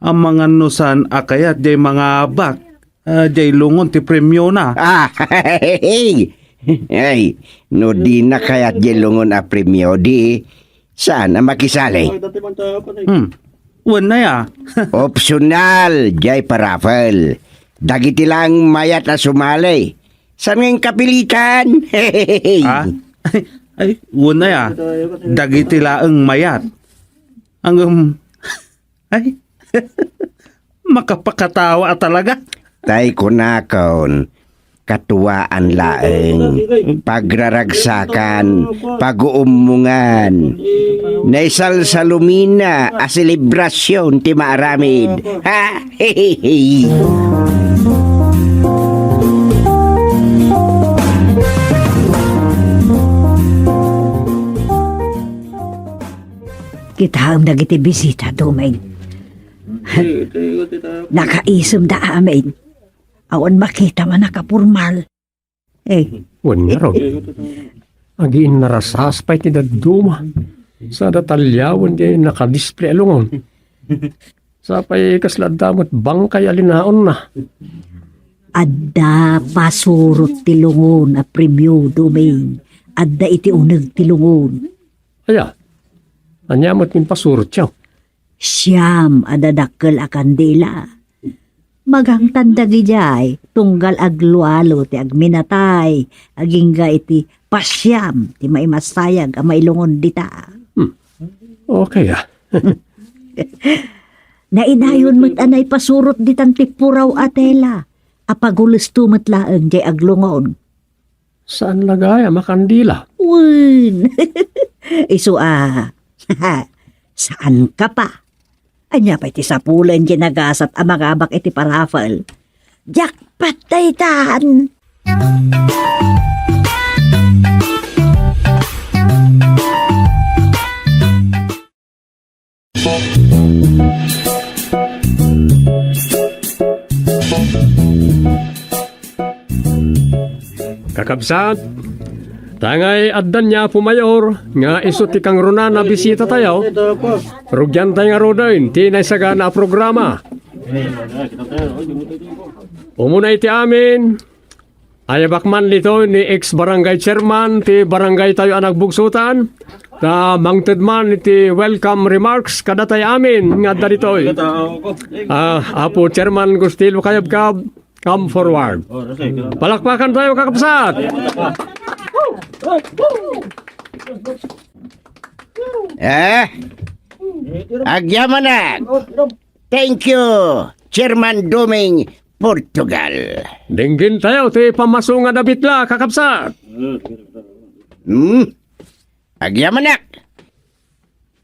amangan no saan a kayat jay mangabak, ah, jay lungon ti premiona. Ah, ay, no dina kayat jay lungon a premio, di saan a makisali? Hmm. Wen aya? Optional jay paraffle. Dagiti laeng mayat a sumali. Saan nga inkapilitan? Ah? Ay, wen aya? Dagiti laeng mayat. Ngem, ay, makapakatawa a talaga. Tay kunakon, katuaan laeng, pagraragsakan, paguummungan, naisalsalumina a selebrasion ti maaramid. Ha? Kitaem dagiti bisita, Doming. Nakaisemda amin. Awan makitam a nakapormal. Eh. Wen ngarud. Agiinnarasas pay ti dadduma. Sada talliawen ti nakadisplay a lungon. Sapay kasla adda met bangkay a linaonna. Adda pasurot ti lungon a premio, Doming. Adda iti uneg ti lungon. Aya, ania met ti impasurotyo? Siam a dadakkel a kandila. Magangtan dagidiay, tunggal aglualo ti agminatay, agingga iti pasiam ti maimasayag a mailungon dita. Hmm. Okay, ah. Nainayon met a naipasurot ditan ti puraw a tela, a pagulesto met laeng jay aglungon. Saan la gayam a kandila? Wen. Isu a. Saan ka pa? Ania pay ti sapulen ti nagasat a mangabak iti paraffle? Jackpot daytan! Kakabsat, tangay adda ni Apo Mayor nga isu ti kangrunaan a bisitatayo, rugiantay ngaruden ti naisagana a programa. Umuna iti amin, ayabak man ditoy ni ex-barangay chairman ti barangaytayo a Nagbugsotan, ta mangted man iti welcome remarks kadatayo amin nga adda ditoy. Ah, Apo Chairman Gustilo Kayabkab, come forward. Palakpakantayo, kakabsat! Eh? Agyamanak! Thank you, Chairman Doming Portugal. Denggen tayo ti pammaso nga nabitla, kakabsat. Hmm? Agyamanak.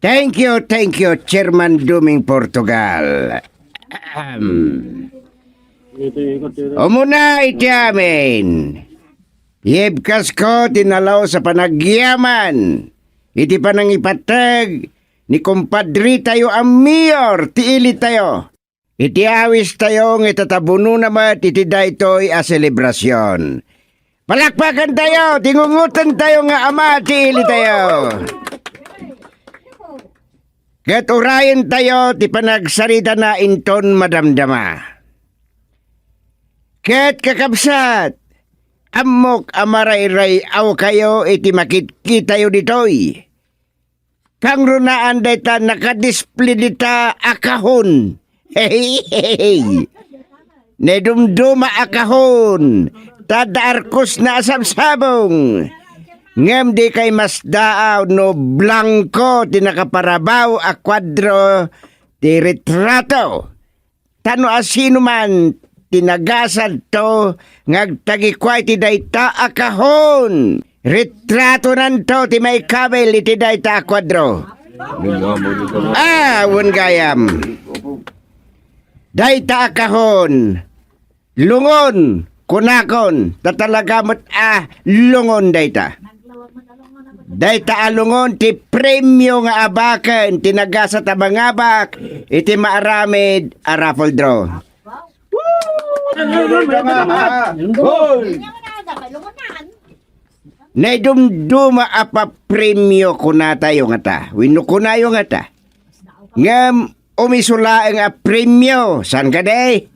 Thank you, thank you, Chairman Doming Portugal. Ahem. Umuna iti amin. Ibkasko ti nalaus a panagyaman iti panangipateg ni kumpadritayo a mayor ti ilitayo. Iti awistayo nga itatabunona met iti daytoy a selebrasion. Palakpakantayo ti ngungotentayo nga ama ti ilitayo. Ket urayentayo ti panagsaritana inton madamdama. Ket kakabsat, ammok a marayray-awkayo iti makitkitayo ditoy. Kangrunaan dayta nakadisplay dita a kahon. Hey, hey, hey. Naidumduma a kahon. Ta adda arkosna a sabsabong. Ngem dikay masdaaw no blangko ti nakaparabaw a kuadro ti retrato. Ta no asinoman ti nagasadto nga agtagikua iti dayta a kahon, retratonanto ti maikabil iti dayta a kuadro. Ah, wen gayam. Dayta a kahon, lungon, kunakon, ta talaga met a lungon dayta. Dayta a lungon ti premio nga abaken ti nagasat a mangabak iti maaramid a raffle draw. Naidumduma a papremio kunatayo ngata, wenno kunayo ngata. Ngem umiso laeng a premio, saan kadi?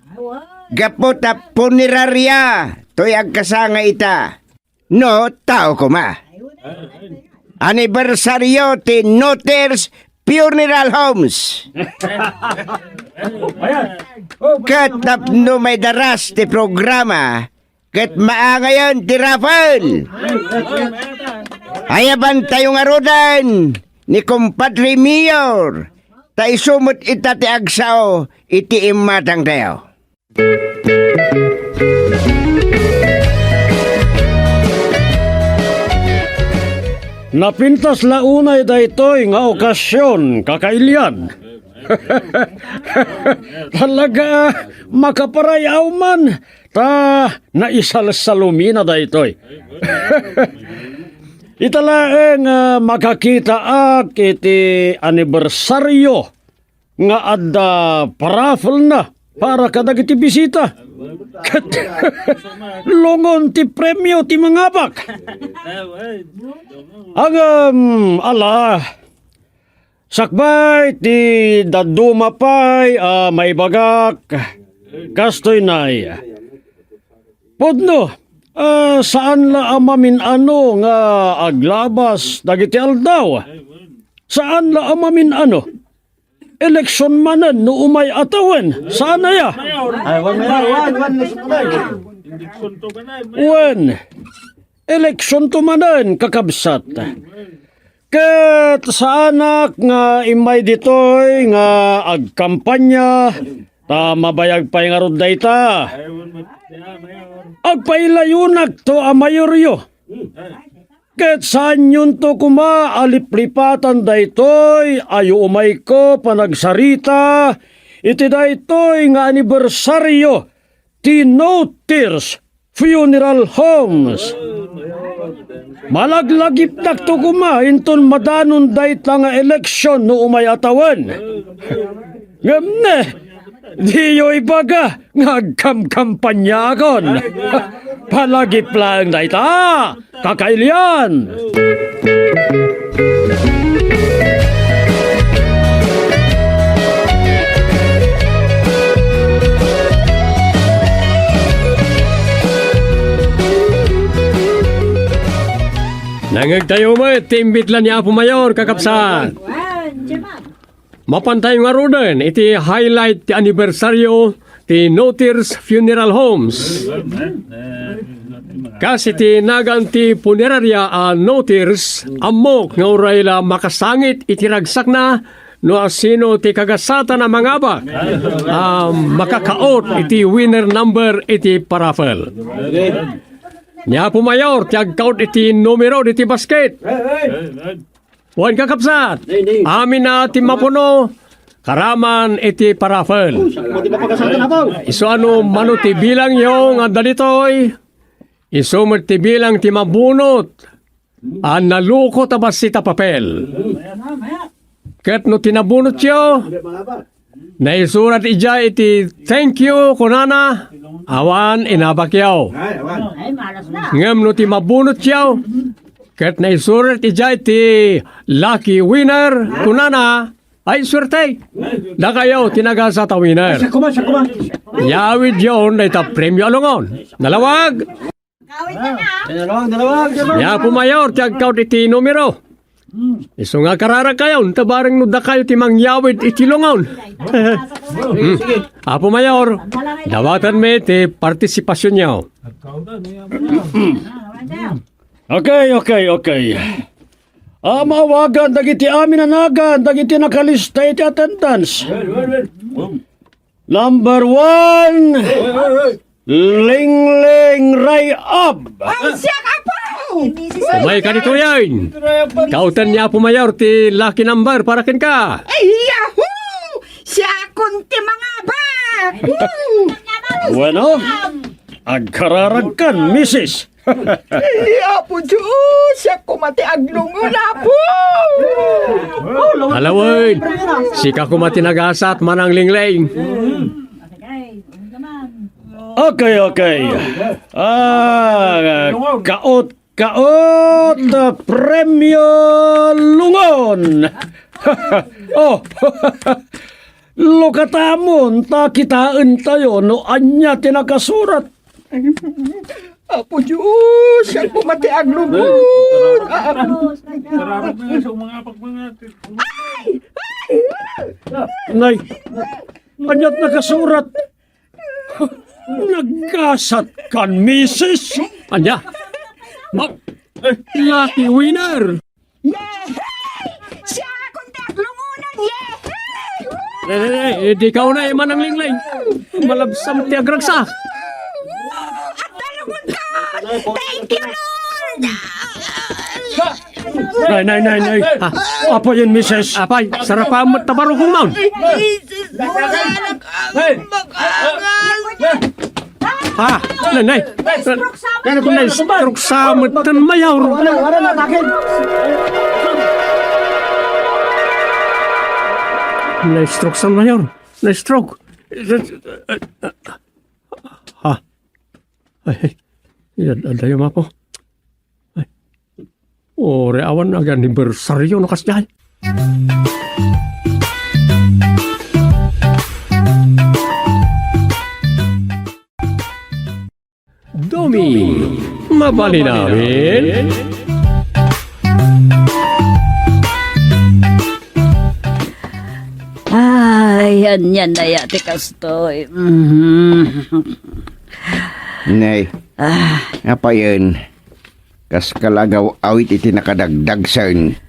Gapu ta punerarya toy agkasangay ita. No, tao koma. Anibersario ti Noters Funeral Homes. Ket tapno maidaras ti programa, ket maangayen ti raffle. Ayabantayo ngaruden ni Kumpadre Mayor, ta isu met ita ti agsao iti imatangtayo. Napintas la unay daytoy nga okasion, kakailian. Talaga, makaparay-aw man, ta naisalsalumina daytoy. Ita laeng, ah, makakitaak iti anibersario nga adda paraffle na para kadagiti bisita. Ket lungon ti premio ti mangabak. Ngem, ala, sakbay ti dadduma pay a maibagak, kastoy nay. Pudno, ah, saan la a mamin-ano nga aglabas dagiti aldaw. Saan la a mamin-ano. Eleksyon manen no umay a tawen. Saan aya? Ay, wan, mayor, wan, wan, eleksyon manen. Wen, eleksyon to manen, kakabsat. Ket saanak nga immay ditoy nga agkampanya, ta mabayag pay ngarud dayta. Agpailayonakto a mayoryo. Ket saanyonto koma a liplipatan daytoy a yuumayko panagsarita iti daytoy nga anibersario ti No Tears Funeral Homes. Malaglagipnakto koma inton madanon dayta nga eleksyon no umay a tawen. Ngem ne, diyo ibaga nga agkamkampanyaakon. Palagip laeng dayta, kakailian. Nangngegtayo met ti imbitlan ni Apo Mayor, kakabsat. Wan, Jemma. Mapantayo ngaruden iti highlight ti anibersario ti No Tears Funeral Homes. Kas iti nagan ti punerarya a No Tears, ammok nga uray la makasangit iti ragsakna no asino ti kagasatan a mangabak a makakaot iti winner number iti paraffle. Ni Apo Mayor ti agkaot iti numero diti basket. Wen, kakabsat, amin a ti mapuno, karaman iti paraffle. Isu a no mano ti bilangyo nga adda ditoy, isu met ti bilang ti mabunot a nalukot a bassit a papel. Ket no ti nabunotyo, naisurat idiay iti "Thank you," kunana, awan inabakyo. Ngem no ti mabunotyo, ket naisurat idiay ti "Lucky winner," kunana, ay suerte. Dakayo ti nagasat a winner. Siya kuma, siya kuma. Yawidyon dayta premio a lungon. Nalawag! Kawit na na. Dalawag, dalawag, dalawag. Ni Apo Mayor ti agkaot iti numero. Isu nga kararakayon, ta bareng no dakayo ti mangyawid iti lungon. Hmm. Apo Mayor, dawatenmi ti partisipasionyo. Okay, okay, okay. Ah, maawagan dagiti amin a nagan, dagiti nakalista iti attendance. Number one, Lingling Rayab. Ay, siak, Apo! Umay ka ditoyen. Kaoten ni Apo Mayor ti lucky number para kenka. Ay, yahoo! Siakon ti mangabak! Woo! Bueno. Agkararagkan, misis. Ay, Apo Diyos, siak koma ti aglungon, Apo! Alawen, sika koma ti nagasat, Manang Lingleng. Okay, okay. Ah, kaot, kaot, Premio Lungon. Oh, lukatamon ta kitaentayo no ania ti nakasurat. Apo Diyos, siak koma ti aglungon. Ah, ah. Ay! Ay! Nay, ania ti nakasurat? Nagasat kan, misis. Ania? Ma-, lucky winner! Yehey! Siakon ti aglungonan! Yehey! Nay, nay, nay, eh, dika unay, Manang Lingleng. Malabsam ti agragsak. Adda lungonko! Thank you, Lord! Nay, nay, nay, nay. Ah. Apayen, misis. Apay, sarapaem met ta barukongmon. Ay, Jesus, wala ka makaangal. Ah, nay, nay. Na-stroke sa met ten, Mayor. Na-stroke sa, Mayor. Na-stroke. Ha? Ay, ay. Ad-, adda, Apo. Ay. Uray awan anibersario no kasdiay. Doming, mabalin amin? Ay, ania aya ti kastoy. Mhm. Nay, ah, apayen, kas kalagaw awit iti nakadagdagsen.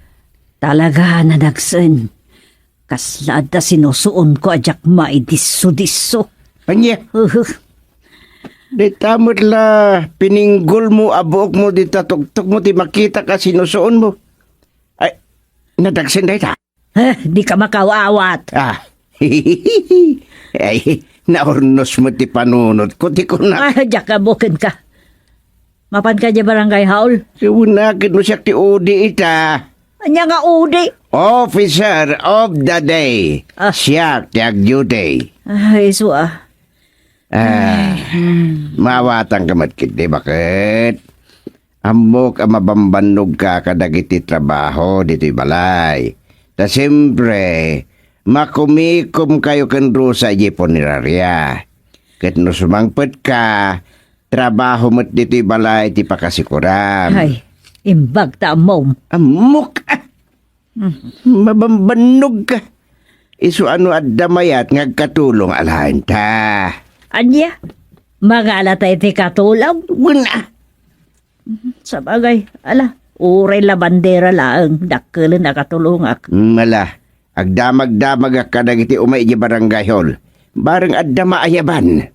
Talaga, nadagsen. Kasla adda sinusuonko a diak maidisso-disso. Ania? Uhu. Dayta met la pininggolmo a buokmo dita tuktokmo ti makitak a sinusuonmo. Ay, nadagsen dayta? Eh, dika makaawat. Ah. Ay, naurnos met ti panunotko, ti kunak. Ah, diak a bukenka. Mapanka idiay barangay hall? Wen a, ket no siak ti O D ita. Ania nga O D? Officer of the day. Ah. Siak ti agduty. Ay, isu a. Ah, hmm. Maawatanka met ketdi, baket? Ammok a mabambannogka kadagiti trabaho ditoy balay. Ta siempre, makumikomkayo ken Rosa idiay puneraria. Ket no sumangpetka, trabaho met ditoy balay ti pakasikuram. Ay, imbag ta ammom. Ammok, ah! Mm. Mabambannogka. Isu a no adda mayat nga agkatulong alaenta. Ania? Mangalata iti katulong? Wen a. Sabagay, ala, uray labandera laeng, dakkelen a katulongak. Mm, ala, agdamagdamagak kadagiti umay idiay barangay hall. Bareng adda maayaban.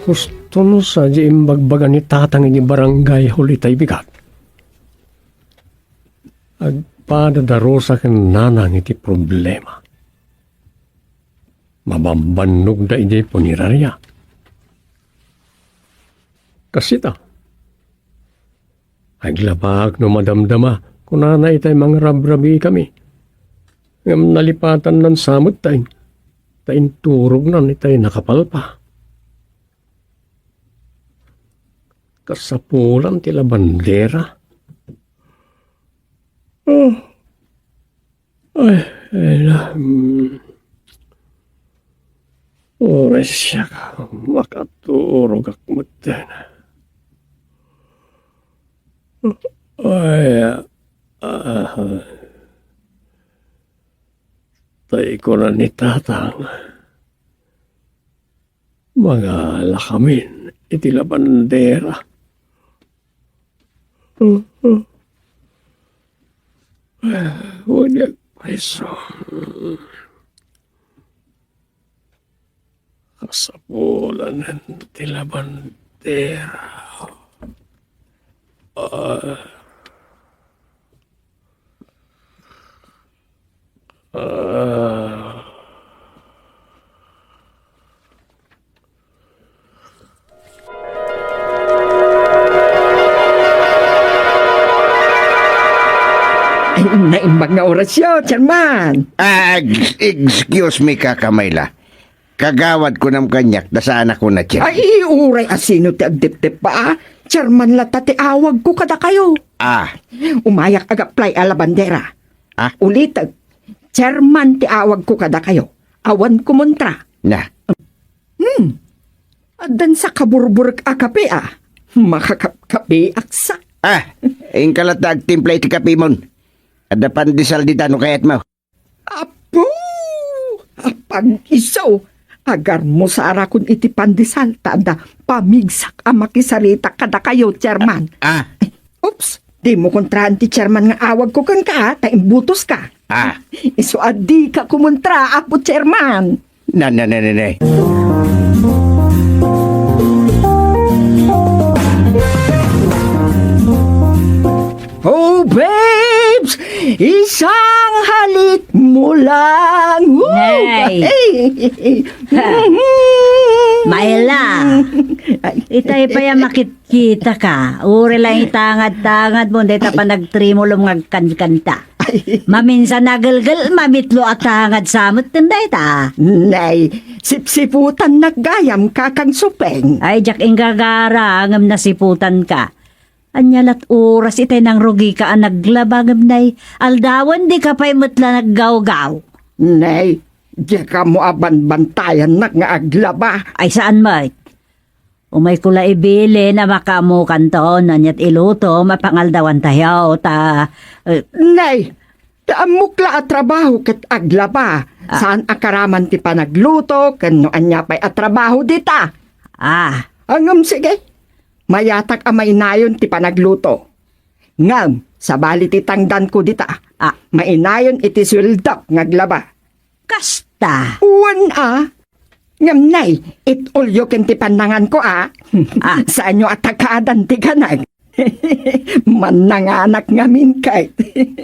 Husto no sa di imbagbaga ni Tatang iti barangay hall itay bigat. Agpada da Rosa ken Nanang iti problema. Mabambannogda idiay puneraria. Kassita, aglabaak no madamdama, kunana itay mangrabrabikami. Ngem nalipatannan sa met ta in-, ta inturognan itay nakapalpa. Kasapulan ti labandera. Oh. Ay, ay na. Mm. Uray siak, makaturogak metten. Ay, ah, tay kuna ni Tatang. Mangalakamin iti labandera. Wen, agpriso. Kasapulanen ti labandera. Ah. Naimbag nga orasyo, Chairman. Ah, ex-, excuse me, Kaka Mayla. Kagawad ko nam kaniak, ta saan ako na, Chairman. Ay, uray asino ti agdepdep ba? Chairman latta ti awag ko kadakayo. Ah. Umayak ag-apply a labandera. Ah? Ulitek, Chairman ti awag ko kadakayo. Awan kumontra. Na. Hmm. Addan sa kaburburek a kape, ah. Makakapkapeak sa. Ah, inka latta agtimpla iti kapemon. Adda pandesal dita no kayatmo. Apo! Apag-iso! Agarmusarakon iti pandesal ta adda pamigsak a makisarita kadakayo, Chairman. Ah. Oops! Dimo kontraan ti Chairman nga awag ko kenka, ta imbutos ka. Ah. Isu a dika kumontra, Apo Chairman. Na, na, na, na, na. Oh, babes! Isang halik mo lang! Woo! Nay! Hey! Ha. Mayla! Ay. Itay pay a makit-, Kita ka, uray lang itangad-tangad mo, dayta panagtrimulom nga agkankanta. Ay. Maminsan nagelgel, mamitlo a tangad sa met ken dayta. Nay, sipsiputannak gayam, Kakang Supeng. Ay, diak inggagara, ngem nasiputanka. Ania lat oras itay nangrugika a naglaba, ngem nay, aldawen dika pay met la naggawgaw. Nay, diak ammo a banbantayannak nga aglaba. Ay, saan met? Umayko la ibilin a makaammokanto no aniat ilutom a pangaldawantayo, ta, eh, Nay, ta ammok la a trabaho ket aglaba. Ah. Saan a karaman ti panagluto ken no ania pay a trabaho dita. Ah. Ngem sige, mayatak a mainayon ti panagluto. Ngem, sabali ti tangdanko dita, ah, mainayon iti sueldok nga aglaba. Kasta. Wen a. Ngem nay, it-olyo ken ti pannanganko a. Ah. Saanyo a takadan ti kanag. Mannanganak ngamin kay.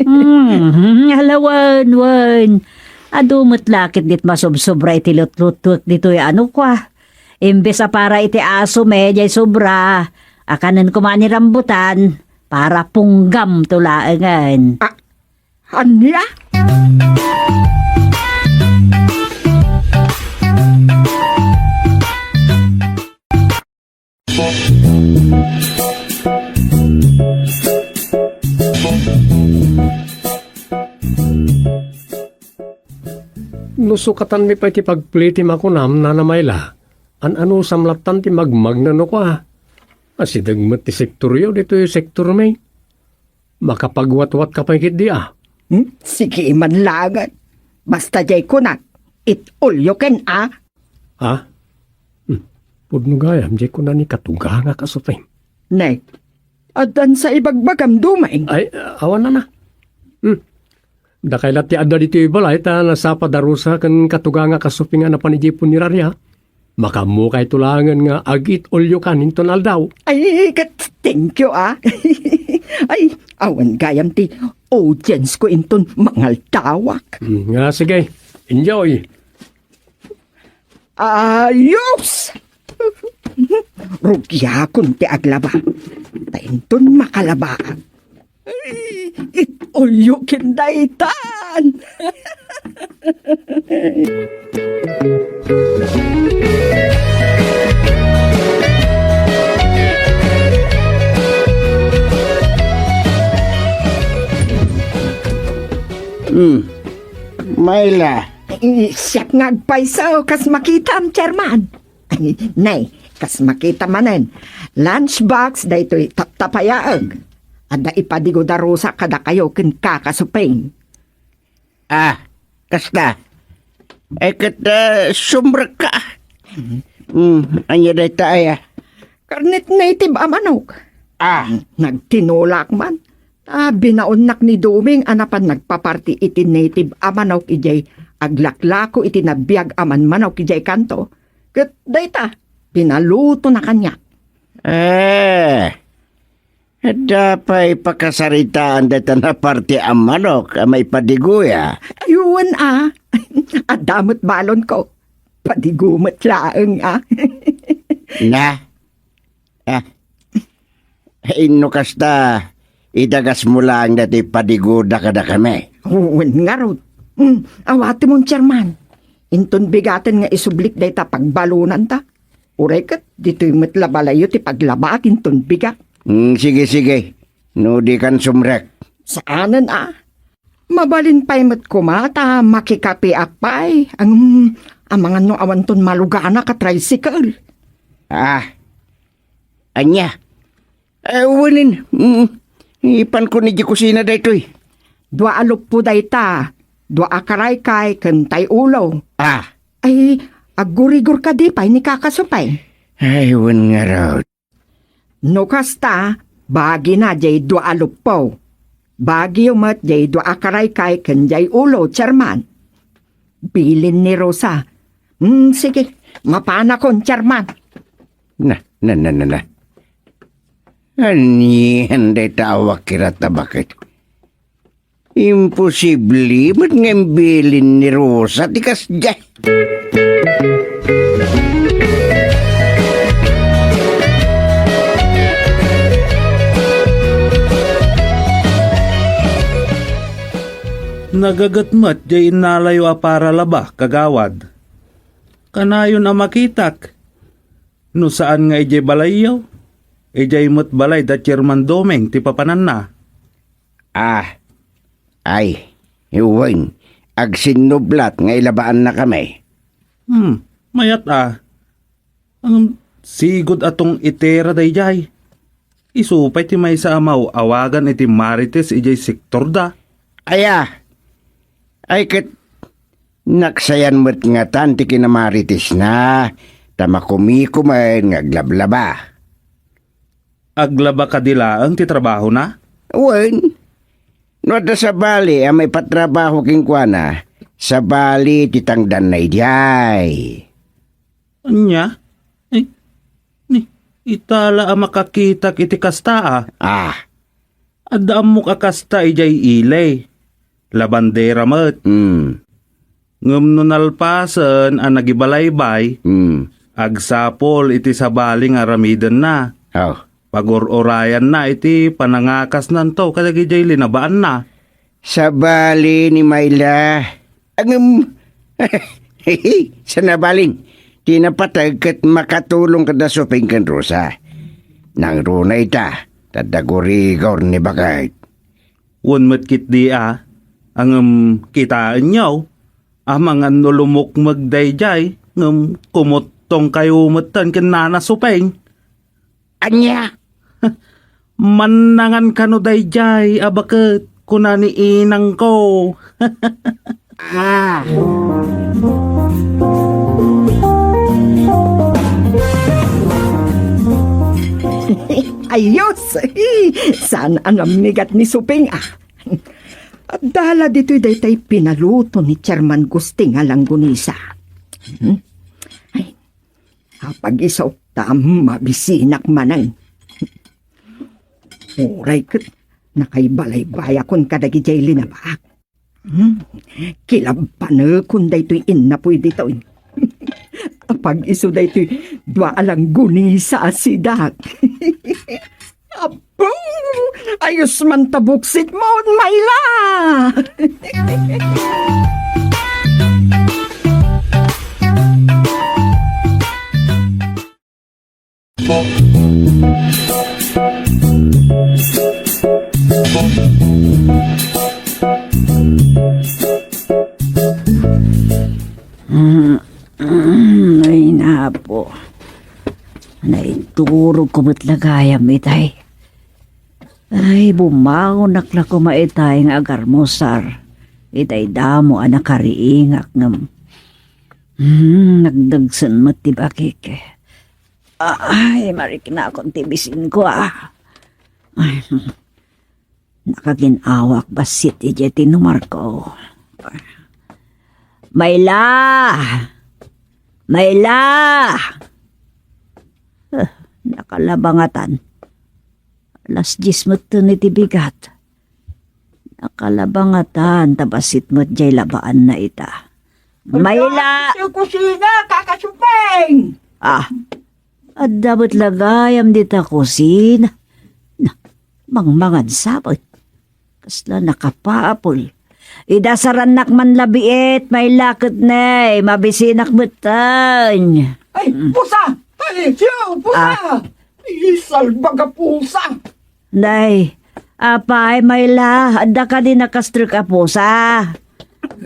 Hmm, ala wen, wen. Adu met la ket dit masubsobra iti lutlutuek ditoy a nukua. Imbes a para iti aso met jay sobra, a kanen koma ni rambutan, para punggam to laengen. Ah, Ania? No sukatanmi pay ti pagpili ti makunam, Nana Mayla, an-anusam lattan ti magmagna no kua. Asideg met ti sektoryo ditoy sektormi. Makapagwatwatka pay ketdi a. Hmm? Sige man laengen. Basta jay kunak, it-olyo ken a. Ha? Hmm. Pudno gayam jay kuna ni katugangak a Supeng. Ne, addan sa ibagbagam, Dumeng. Ay, awan, Nana. Hmm. Dakay la ti adda ditoy balay ta nasapa darusa ken katugangak a Supeng a napan idiay punerarya. Makaammokayto laengen nga agit-olyokan inton aldaw. Ay, ket thank you, ah. Ay, awan gayam ti audience ko inton mangaldawak. Hmm, nga, sige. Enjoy. Ayos! Rugiakon ti aglaba. Ta inton makalabaak, ay, it-olyo ken daytan. Hmm. Mayla. Ay, siak nga agpayso, kas makitam, Chairman. Ay, nay, kas makita manen, lunchbox daytoy taptapayaek. Adda ipadigo darusa kadakayo ken Kaka Supeng. Ah, kasta. Ay, ket, ah, sumrekka. Hmm, ania dayta aya? Karnet native a manok. Ah. Nagtinulak man. Ah, binaonnak ni Duming a napan nagpaparti iti native a manok idiay aglaklako iti nabiag a manmanok idiay kanto. Ket dayta, pinaluto na kaniak. Eh, adda pay pakasaritaan dayta naparti a manok a maipadiguya? Aywan a. Adda met balonko. Padigo met laeng a. Na? Ah, inno kasta, Idagasmo laeng daytoy padigoda kadakami. Wen ngarud. Hmm, awatemon, Chairman. Inton bigaten nga isublik dayta pagbalonanta. Uray ket ditoy met la balayyo ti paglabaak inton bigat. Hmm, sige, sige. No dikan sumrek. Saanen a. Mabalin pay met koma ta makikapeak pay. Ang, amangan no awanton maluganak a tricycle. Ah. Ania? Eh, wen, mm, ipankon idiay kusina daytoy. Dua a luppo dayta, dua a karaykay, ken tay ulo. Ah. Ay, aggurigor kadi pay ni Kaka Supeng. Ay, wen ngarud. No kasta, bagina diay dua a luppo. Bagiyo met diay dua a karaykay ken diay ulo, Chairman. Bilin ni Rosa. Hmm, sige, mapanakon, Chairman. Na, na, na, na, na. Anian dayta a wakirata baket? Imposible met nga imbilin ni Rosa ti kasdiay. Nagaget met diay innalayo a paralaba, kagawad. Kanayon a makitak. No saan nga idiay balayyo, idiay met balay da Chairman Doming ti papananna. Ah, ay, wen, agsinnublat nga ilabaannakami. Hmm, mayat a. Ang sigud a tong itera daydiay. Isu pay ti maysa a maaw-awagan iti Marites idiay sektorda. Aya, ay ket naksayan met ngatan ti kinamaritesna, ta makumiko met nga aglablaba. Aglaba kadi laeng ti trabahona? Wen. No adda sabali a maipatrabaho kenkuana, sabali ti tangdanna idiay. Ania? Eh, ni, ita la a makakitak iti kasta a. Ah. Adda ammok a kasta idiay ili. Labandera met. Hmm. Ngem no nalpasen a nagibalaybay, hmm, agsapul iti sabali nga aramidenna. Oh. Pagur-urayanna iti panangakasnanto kadagidiay linabaanna. Sabali ni Mayla. Ngem, saan a balin, ti napateg ket makatulong kada Supeng ken Rosa. Nangruna ita, ta dagurigor ni baket. Wen met ketdi a, ngem kitaenyo, amangan no lumukmeg daydiay, ngem kumuttongkayo metten ken Nana Supeng. Ania? Mannangan kano daydiay a baket, kuna ni inangko. Ah. Ayos! Saan a namigat ni Supeng, ah. Adda la ditoy daytay pinaluto ni Chairman Gusting a langgonisa. Hmm? Ay, apag-isu ta mabisinak manen. Uray ket nakaibalaybay akon kadagidiay linabaak. Hmm, kilabpanekon daytoy innapoy ditoy. Apag-isu daytoy dua a langgonisa a sidak. Apo! Ayos man ta buksit mo, Mayla! Mm, mm, ay, napo. Nainturogko met la gayam itay. Ay, bumangonak la koma itay nga agarmusar. Itay damo a nakariingak ngem, hmm, nagdagsen met ti bakik. Ay, mariknakon ti bisinko, ah. Ay, nakagin-awak bassit idiay tinumarko. Mayla! Mayla! Ah, nakalabangatan. Alas dies metten iti bigat. Nakalabangatan ta bassit met diay labaanna ita. Mayla! Iti kusina, Kaka Supeng! Ah, adda met la gayam dita kusina. Na, Mangmangan sa met. Kasla nakapaapol. Idasarannak man labiit, Mayla, ket ne, mabisinak metten. Ay, pusa! Ay, siya, pusa! Ah. Ay, salbag a pusa! Nay, apay, Mayla, adda kadi nakastrek a pusa?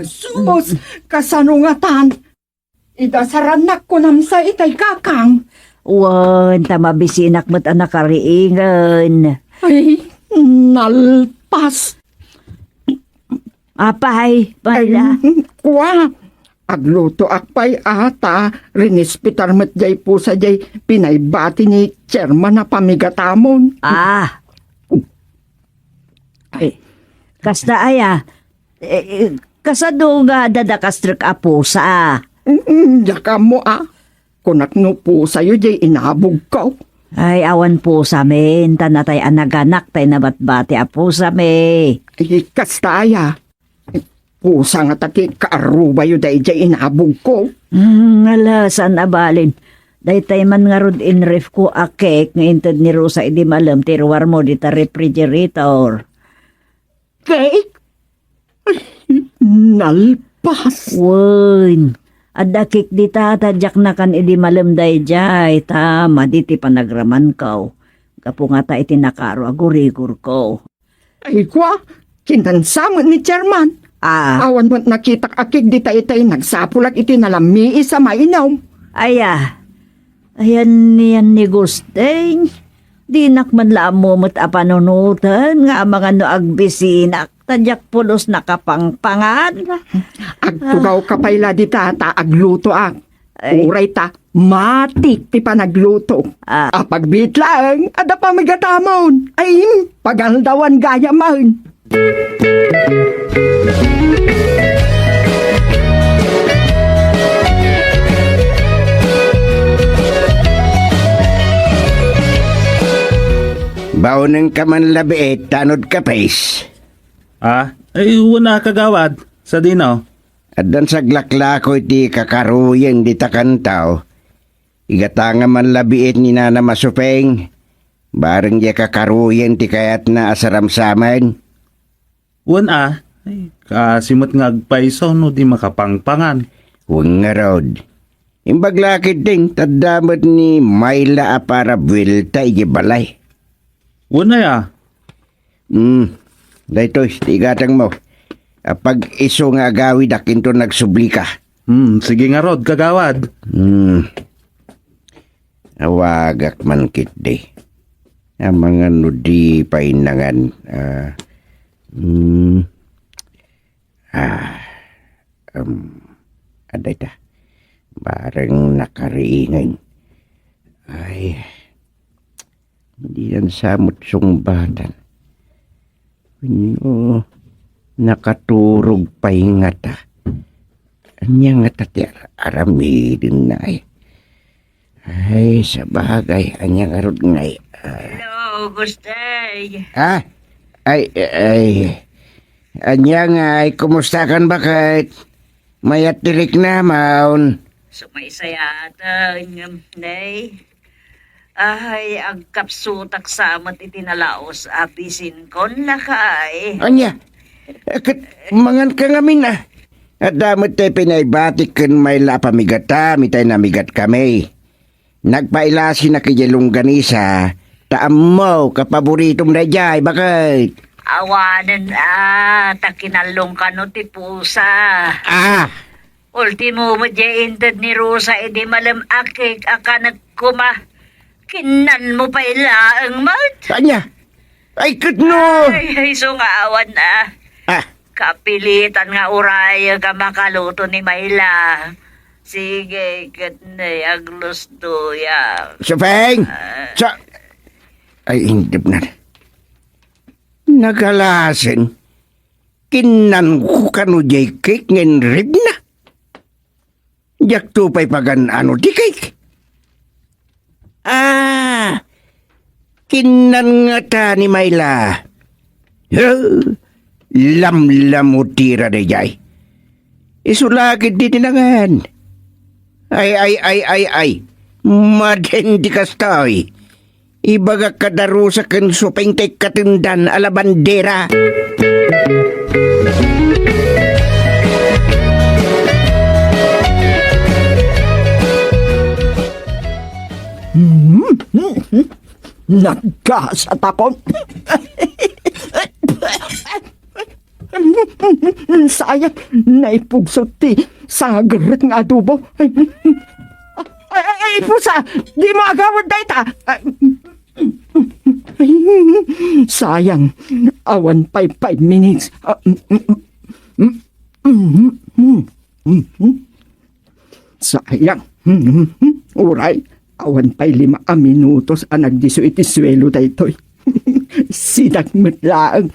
Sus, kasano ngatan? Idasarannak kunam sa itay kakang. Wen, ta mabisinak met a nakariingen. Ay, nalpas. Apay, Mayla. Ay, kua, aglutoak pay a ta rinispetar met jay pusa jay pinaybati ni Chairman a pamigatamon. Ah. Ay, kasta aya, Eh, eh, kasano nga adda nakastrek a pusa? Mm, diak ammo a. Kunak no pusayo jay inabogko. Ay, awan pusamin, ta natay a naganak tay nabatbati a pusami. Ay, kasta aya. Pusa ngata ti kaarubayo dayjay inabogko. Hmm, ala, saan a balin. Daytay man ngarud inrefko a cake nga inted ni Rosa idi malem ti ruarmo dita refrigerator. Cake? Ay, nalpas. Wen, adda cake dita, ta diak nakan idi malem daydiay, ta madi ti panagramanko. Gapu ngata iti nakaaro a gurigorko. Ay, kua, kinansa met ni Chairman. Ah. Awan met nakitak a cake dita itay nagsapulak iti nalamiis a mainom. Aya, ayan niyan ni Gusteng. Dinak man la ammo met a panunoten nga amangan no agbisinak, ta diak pulos nakapangpangan. Agtugawka pay la dita ta aglutoak. Ay. Uray ta, matik ti panagluto. Ah. Apagbiit laeng, adda pamigatamon. Ay, pagaldawan gayam man. Baonenka man labiit, tanod kapes. Ah, ay, wen a, kagawad. Sadino? Addan saglaklako iti kakaruyen dita kantaw. Igatangam man labiit ni Nana Masupeng. Bareng diay kakaruyen ti kayatna a saramsamen. Wen a, ay, kaasi met nga agpayso no di makapangpangan. Wen ngarud. Imbag la ketdin, ta adda met ni Mayla a para buelta idiay balay. Wen aya? Hmm, daytoy ti igatangmo. Apag-isu nga agawidak inton nagsublika. Hmm, sige ngarud, kagawad. Hmm. Awagak man ketdi. Amangan no di pay nangan. Ah, hmm. Ah, um, adda ita. Bareng nakariingen. Ay, diyan sa met sungbatan. Wenno, nakaturog pay ngata. Ania ngata ti ar-, aramidenna ay? Ay, sabagay, ania ngarud ngay? Ah. Hello, Gustay. Ah? Ay, ay. Ania ngay, kumusta kan baket? Mayat ti riknamon. Sumaysayaat, ngem, nay. Ay, agkapsutak sa met iti nalaos a bisinkon, lakay. Ania? Eh, ket manganka ngamin, ah. Adda met tay pinaibatik ken mayla a pamigatam itay namigatkami. Nagpailasinak idiay longganisa, ta ammok a paboritom daydiay, baket. Awanen, ah, ta kinallong kano ti pusa. Ah! Ultimo met diay inted ni Rosa idi malem a cake a kanek koma. Kinnanmo pay laeng met. Ania? Ay, ket no. Ay, ay, isu nga awan, ah. Ah. Kapilitan nga urayek a makaluto ni Mayla. Sige, ket ne, aglustoyak. Supeng! Ah. Sa-, ay, indep na. Nagalasen. Kinnanko kano diay cake nga inribna. Diakto pay pagan-ano ti cake. Ah, kinnan ngata ni Mayla. He, lamlamutira daydiay. Isu la ketdi ti nangan. Ay, ay, ay, ay, ay. Madin ti kastoy. Ibagak kada Rosa ken Supeng ti ikkatendan a labandera. Hmm. Nagkasat ako. Sayang, naipugso ti sangagerrek nga adobo. Ay, ay, ay, pusa, dimo agawid dayta. Ay, sayang, awan pay five minutes. Ah, mm, mm, mm, mm, mm, mm. Sayang. Uray, awan pay lima a minutos a nagdisso iti suelo daytoy. Sidak met laeng.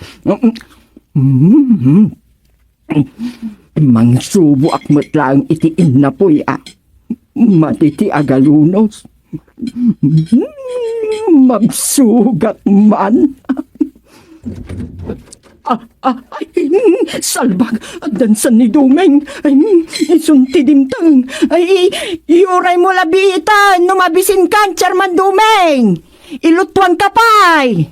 Mangsuboak met laeng iti innapuy a madi ti agalunos. Mabsugak man. Ah, ah, ay, mm, salbag, addan san ni Dumeng. Ay, mm, isun ti dimteng. Ay, iuray mo labitan no mabisinkan, Chairman Dumeng. Ilutuan ka pay.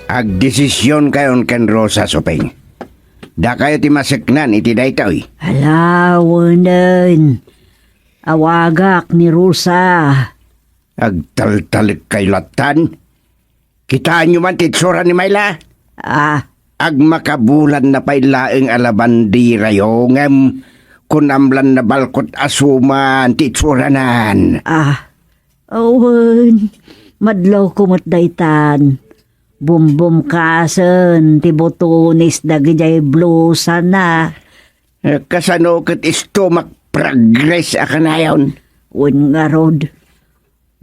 Agdesision kayon ken Rosa, Supeng. Dakayo ti maseknan iti daytoy. Alawenen. Awagak ni Rosa. Agtaltalekkayo lattan. Kitaenyo man ti itsura ni Mayla? Ah. Agmakabulanna pay laeng a labanderayo, ngem kunamlanna balkot a suman ti itsuranan. Ah. Awen, madlawko met daytan. Bumbumkasen ti butones dagidiay blusana. Eh, kasano ket stomach progress a kanayon? Wen ngarud,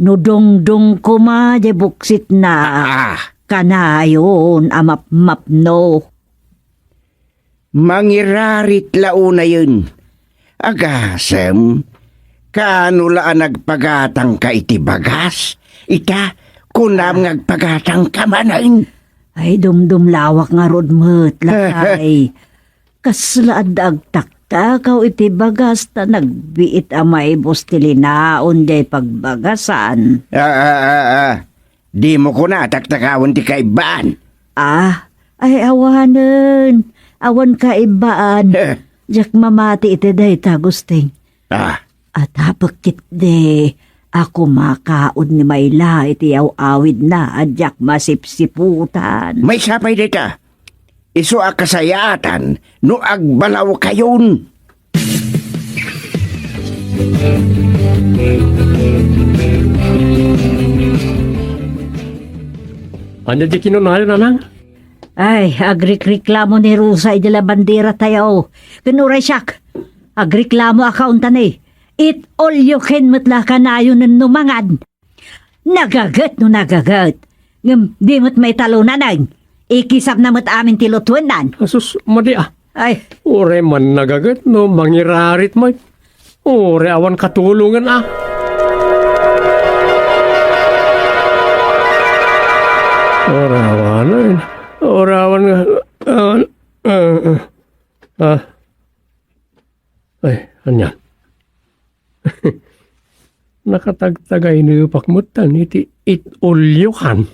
no dungdung koma diay buksitna, ah, kanayon a mapmapno. Mangirarit la unayen. Agasem, kaano la a nagpagatangka iti bagas? Ita, kunam nga agpagatangka manen. Ay, dumdumlawak ngarud met, lakay. Kasla adda agtaktakaw iti bagas ta nagbiit a maibus ti linaon diay pagbagasan. Ah, ah, ah, ah. Dimo kuna a taktakawen ti kaibbaan. Ah, ay awanen. Awan kaibbaan. Eh. Diak mamati iti dayta, Gusting. Ah. Atapek ketdi a kumakaon ni Mayla iti aw-awidna a diak masipsiputan. Maysa pay dayta. Isu a kasayaatan no agbalawkayon. Ania ti kinunayo, Nanang? Ay, agrikreklamo ni Rosa iti labanderatayo. Ken uray siak, agreklamo a kaunta ni. It all you can met la kanayon no mangan. Nagaget no nagaget. Ngem di met maitalunan, ay. Ikisapna met amin ti lutuennan. Asus, madi a. Ay. Uray man nagaget no mangirarit met. Uray awan katulongen a. Uray awan, ay. Uray awan nga, awan, ah, ah, ah. Ay, ania? Nakatagtagaynepak metten iti it-, ulyokan.